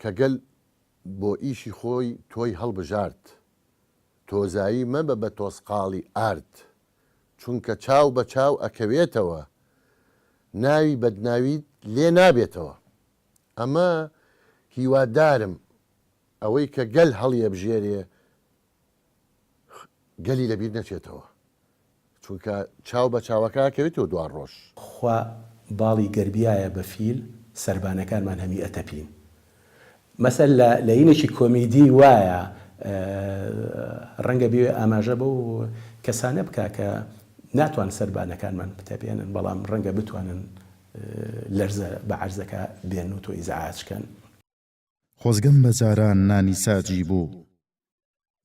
کە گەل بۆ ئیشی خۆی تۆی هەڵبژارد تۆزایی مەبە بە تۆزقاڵی ئارد چونکە چاو بە چاو ئەکەوێتەوە ناوی بەدناویت لێ نابێتەوە ئەمە هیوادارم ئەوەی کە گەل هەڵیەبژێرێ گەلی لەبیر نەچێتەوە چونکە چاو بە چاوەکە ئەکەوێتەوە دوا ڕۆژ. خوا باڵی گەربیایە بە فیل سەربانەکانمان هەمی ئەتەپین مەسەل لە لەینێکی کۆمیدی وایە ڕەنگە بێ ئاماژە بەو کەسانە بکا کە ناتوان سەربانەکانمان بتەپێنن بەڵام ڕەنگە بتوانن لەرزە بە عەرزەکە بێن و تۆ ئیزعاج کەن. خۆزگەم بە جاران نانی ساجی بوو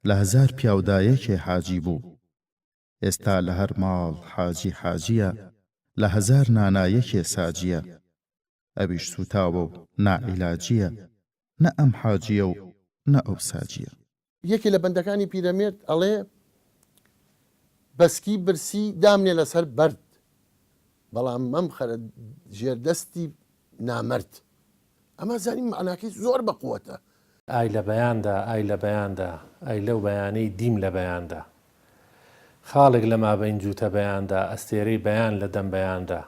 لە هەزار پیاودا یەکێ حاجی بوو ئێستا لە هەر ماڵ حاجی حاجیە لە هەزار نانا یەکێ ساجیە ئەویش سوتاوە و ناعیلاجیە نە ئەم حاجیە و نە ئەو ساجیە. یەکێ لە بەندەکانی پیرەمێرد ئەڵێ، بەسکی برسی دامنێ لەسەر بەرد، بەڵام مەمخەرە ژێر دەستی نامەرد. ئەمە زانیم مەعناکەی زۆر بە قوەتە. ئای لە بەیاندا، ئای لە بەیاندا، ئای لەو بەیانەی دیم لە بەیاندا. خاڵێک لە مابەین جووتە بەیاندا، ئەستێرەی بەیان لە دەم بەیاندا.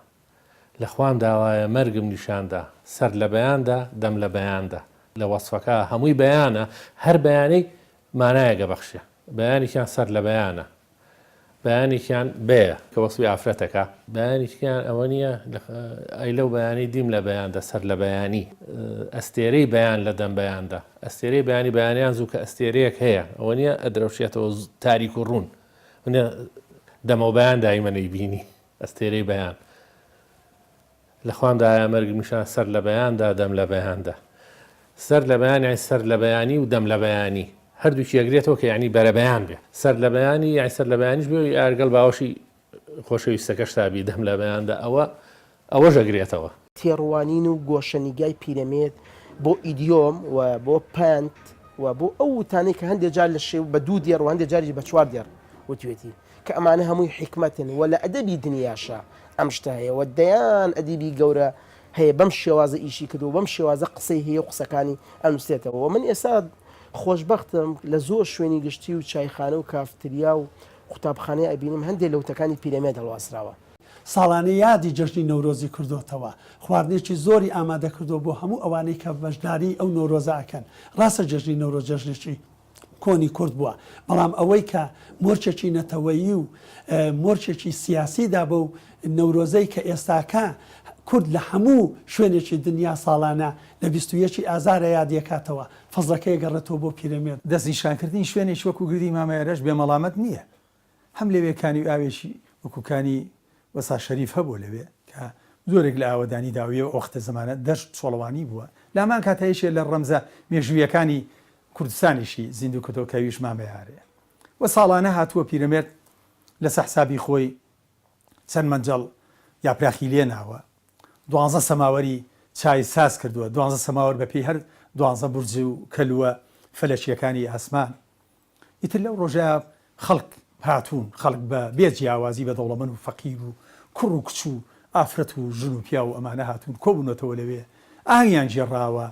لە خوام داوایە مەرگم نیشان دا، سەر لە بەیاندا، دەم لە بەیاندا. لە وەسفەکە هەمووی بەیانە، هەر بەیانەی مانایەک ئەبەخشێ. بەیانێکیان سەر لە بەیانە، بەیانێکیان بەیە کە وەسفی ئافرەتەکە، بەیانێکیان ئەوە نییە ئەی لەو بەیانەی دیم لە بەیاندا، سەر لە بەیانی، ئەستێرەی بەیان لە دەم بەیاندا. ئەستێرەی بەیانی، بەیانیان زوو کە ئەستێرەیەک هەیە، ئەوە نییە ئەدرەوشێتەوە تاریک و ڕوون، ئەوە نییە دەمەو بەیان دایمە نەیبینی. ئەستێرەی بەیان لە خوام دایە مەرگ نیشان سەر لە بەیاندا دەم لە بەیاندا سەر لە بەیان یانی سەر لە بەیانی و دەم لە بەیانی هەردووکی ئەگرێتەوە کە یانی بەرەبەیان بێ سەر لە بەیانی یانی سەر لە بەیانیش بێ ئارگەڵ باوەشی خۆشەویستەکەشتا بی دەم لە بەیاندا ئەوە ئەوەش ئەگرێتەوە. تێڕوانین و گۆشەنیگای پیرەمێرد بۆ ئیدیۆم و بۆ پەند و بۆ ئەو وتانەی کە هەندێ جار لە شێو بە دوو دێڕ و هەندێ جاریش بە چوار دێڕ وتوێتی کە ئەمانە هەمووی حیکمەتن و لە ئەدەبی دنیاشا ئەم شتە هەیە و دەیان ئەدیبی گەورە هەیە بەم شێوازە ئیشی کردووە بەم شێوازە قسەی هەیە و قسەکانی ئەنووسێتەوە و من ئێستا خۆشبەختم لە زۆر شوێنی گشتی و چایخانە و کافتریا و قوتابخانەی ئەبینم هەندێ لە وتەکانی پیرەمێرد هەڵواسراوە. ساڵانە یادی جەژنی نەورۆزی کردۆتەوە، خواردنێکی زۆری ئامادە کردووە بۆ هەموو ئەوانەی کە بەشداریی ئەو نەورۆزە ئەکەن. ڕاستە جەژنی نەورۆز جەژنێکی کۆنی کورد بووە، بەڵام ئەوەی کە مۆرکێکی نەتەوەیی و مۆرکێکی سیاسی دا بەو نەورۆزەی کە ئێستاکە کورد لە هەموو شوێنێکی دنیا ساڵانە لە 21 ی ئازارە یادی ئەکاتەوە، فەزڵەکەی ئەگەڕێتەوە بۆ پیرەمێرد. دەستنیشانکردنی شوێنێکی وەکو گردی مامەیەرەش بێ مەڵامەت نییە. هەم لەوێ کانی و ئاوێکی وەکو کانی وەسا شەریف هەبووە لەوێ کە زۆرێک لە ئاوەدانی داویە و ئەوەختە زەمانە دەشت چۆڵەوانی بووە لە هەمان کاتا یەکێ لە ڕەمزە مێژوویەکانی کوردستانیشی زیندوو کردەوە کە ئەویش مامەیارەیە و ساڵانە هاتووە پیرەمێرد لەسە حسابی خۆی چەند مەنجەڵ یاپراخی لێ ناوە دوانزە سەماوەری چای ساز کردووە دوانزە سەماوەر بە پێی هەر دوانزە بورج و کەلووە فەلەکییەکانی ئاسمان ئیتر لەو ڕۆژە خەڵک هاتوون، خەڵک بە بێ جیاوازی بە دەوڵەمەند و فەقیر و کوڕ و کچ و ئافرەت و ژن و پیاو و ئەمانە هاتوون کۆبوونەتەوە لەوێ ئاهەنگیان گێڕاوە.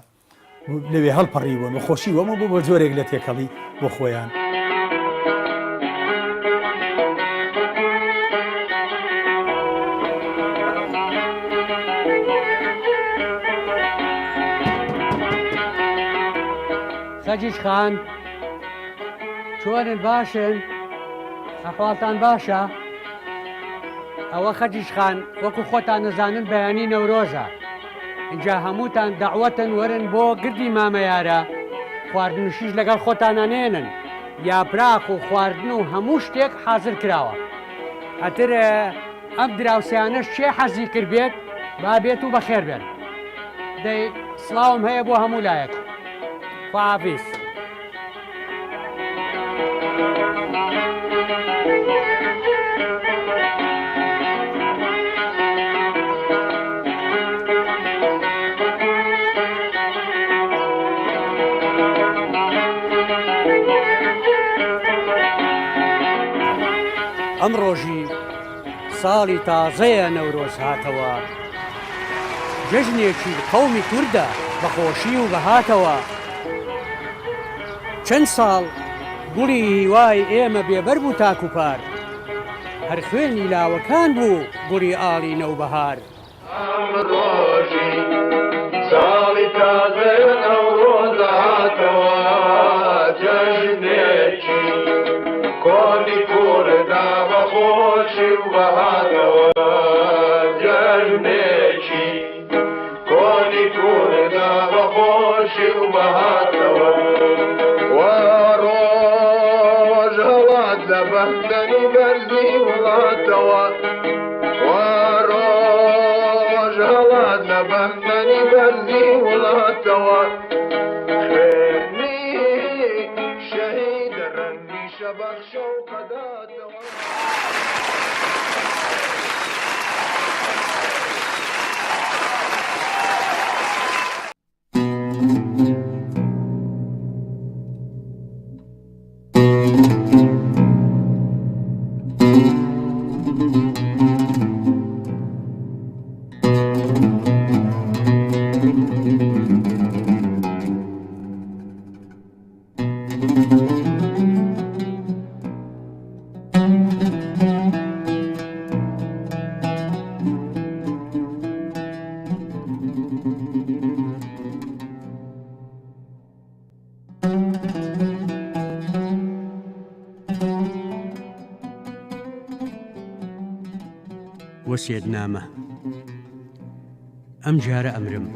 لەوێ هەڵپەڕیبوون و خۆشی وەمە بوو بە جۆرێک لە تێکەڵی بۆ خۆیان. خەجیج خان چۆنن باشن ئەحواڵتان باشە ئەوە خەجیج خان وەکو خۆتان نەزانن بەیانی نەورۆزە ئینجا هەمووتان دەعوەتن وەرن بۆ گردی مامەیارە خواردنشیش لەگەڵ خۆتانا نێنن یاپراخ و خواردن و هەموو شتێک حازر کراوە ئەتر ئەم دراوسێیانەش کێ حەزی کرد بێت با بێت و بەخێر بێن دەی سڵاوم هەیە بۆ هەموو لایەک خواحافیز. ئەم ڕۆژی ساڵی تازەیە نەورۆز هاتەوە جەژنێکی قەومی کوردە بە خۆشی و بەهاتەوە چەند ساڵ گوڵی هیوای ئێمە بێبەر بوو تاکو پار هەر خوێنی لاوەکان بوو گوڵی ئاڵی نەوبەهار. ئەم ڕۆژی ساڵی تازەیە نەورۆز هاتەوە جەژنێکی کۆنی کوردە بە خۆشی و بەهاتەوە جەژنێکی کۆنی کوردە بە خۆشی و بەهاتەوە وا ڕۆژ هەڵات لە بەندەنی بەرزی وڵاتەوە وا ڕۆژ هەڵات لە بەندەنی بەرزی وڵاتەوە خوێنی شەهیدە ڕەنگی شەبەق شەوقەداتەوە. وەسیەتنامە ئەم جارە ئەمرم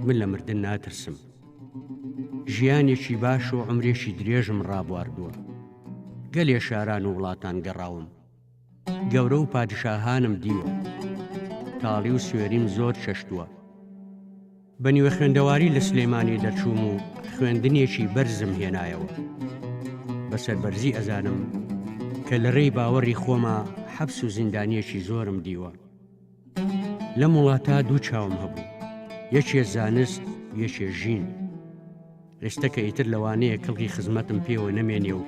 من لە مردن ناترسم ژیانێکی باش و عومرێکی درێژم ڕابواردووە. گەلێ شاران و وڵاتان گەڕاوم. گەورە و پادشاهانم دیوە. تاڵی و سوێریم زۆر چەشتووە. بە نیوە خوێندەواری لە سلێمانی دەرچووم و خوێندنێکی بەرزم هێنایەوە. بە سەربەرزی ئەزانم کە لە ڕێی باوەڕی خۆما حەبس و زیندانییەکی زۆرم دیوە. لەم وڵاتە دوو چاوم هەبوو، یەکێ زانست، یەکێ ژین. ئێستە کە ئیتر لەوانەیە کەڵکی خزمەتم پێوە نەمێنێ و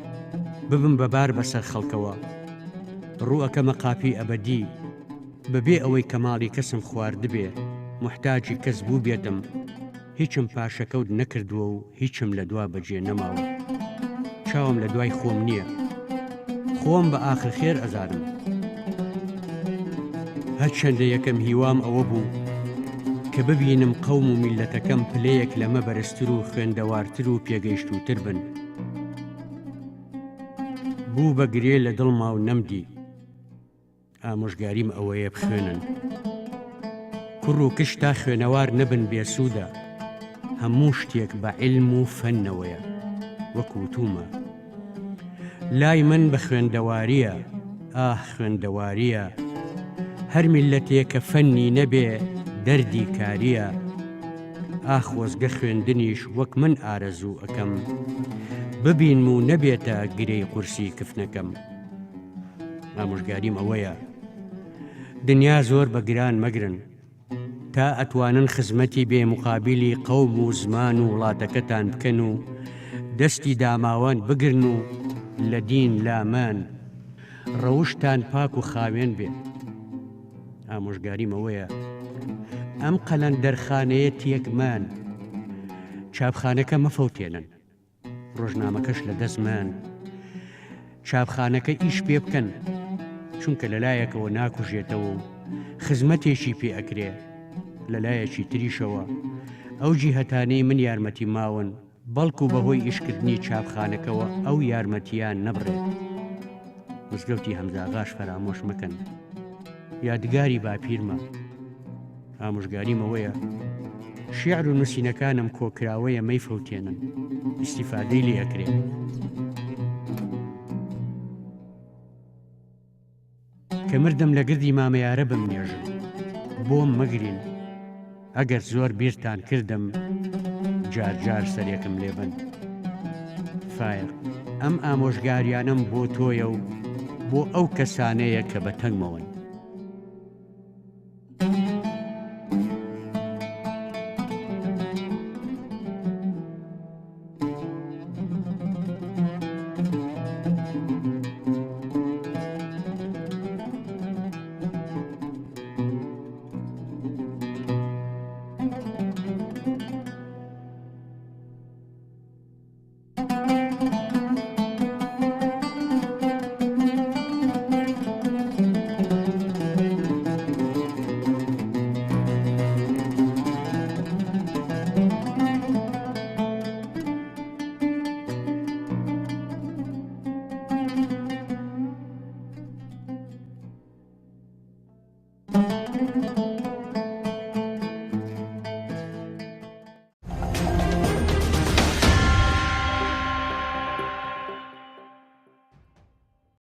ببم بە بار بەسەر خەڵکەوە، ڕوو ئەکەمە قاپیی ئەبەدی، بەبێ ئەوەی کە ماڵی کەسم خواردبێ، موحتاجی کەس بووبێتم، هیچم پاشەکەوت نەکردووە و هیچم لە دوا بەجێ نەماوە. چاوم لە دوای خۆم نییە. خۆم بە ئاخر خێر ئەزانم. هەرچەندە یەکەم هیوام ئەوە بوو کە ببینم قەوم و میللەتەکەم پلەیەک لەمە بەرزتر و خوێندەوارتر و پێگەیشتووتر بن. بوو بە گرێ لە دڵما و نەمدی. ئامۆژگاریم ئەوەیە بخوێنن. کوڕ و کچ تا خوێنەوار نەبن بێسوودە. هەموو شتێک بە عیلم و فەنەوەیە. وەک وتوومە. لای من بە خوێندەوارییە، ئاه خوێندەوارییە. هەر میللەتێ کە فەنی نەبێ دەردی کارییە. ئاه خۆزگە خوێندنیش وەک من ئارەزوو ئەکەم. ببینم و نەبێتە گرێی قورسی کفنەکەم. ئامۆژگاریم ئەوەیە دنیا زۆر بە گران مەگرن تا ئەتوانن خزمەتی بێ مقابلی قەوم و زمان و وڵاتەکەتان بکەن و دەستی داماوان بگرن و لە دین لامان ڕەوشتان پاک و خاوێن بێ ئامۆژگاریم ئەوەیە ئەم قەلەندەرخانەیە تێک مان. چاپخانەکە مەفەوتێنن. ڕۆژنامەکەش لە دەست مەن. چاپخانەکە ئیش پێ بکەن، چونکە لە لایەکەوە ناکوژێتەوە و خزمەتێکی پێ ئەکرێ، لە لایەکی تریشەوە ئەو جیهەتانەی من یارمەتی ماون، بەڵکو بەهۆی ئیشکردنی چاپخانەکەوە ئەو یارمەتییە نەبڕێت. مزگەوتی هەمزاغاش فەرامۆش مەکەن. یادگاری باپیرمە. ئامۆژگاریم ئەوەیە شیعر و نووسینەکانم کۆکراوەیە مەیفەوتێنن. ئیستیفادەی لێ ئەکرێ. کە مردم لە گردی مامەیارە بمنێژن. بۆم مەگرین. ئەگەر زۆر بیرتان کردم جار جار سەرێکم لێ بەن. فایەق، ئەم ئامۆژگاریانەم بۆ تۆیە و بۆ ئەو کەسانەیە کە بە تەنگمەوەن.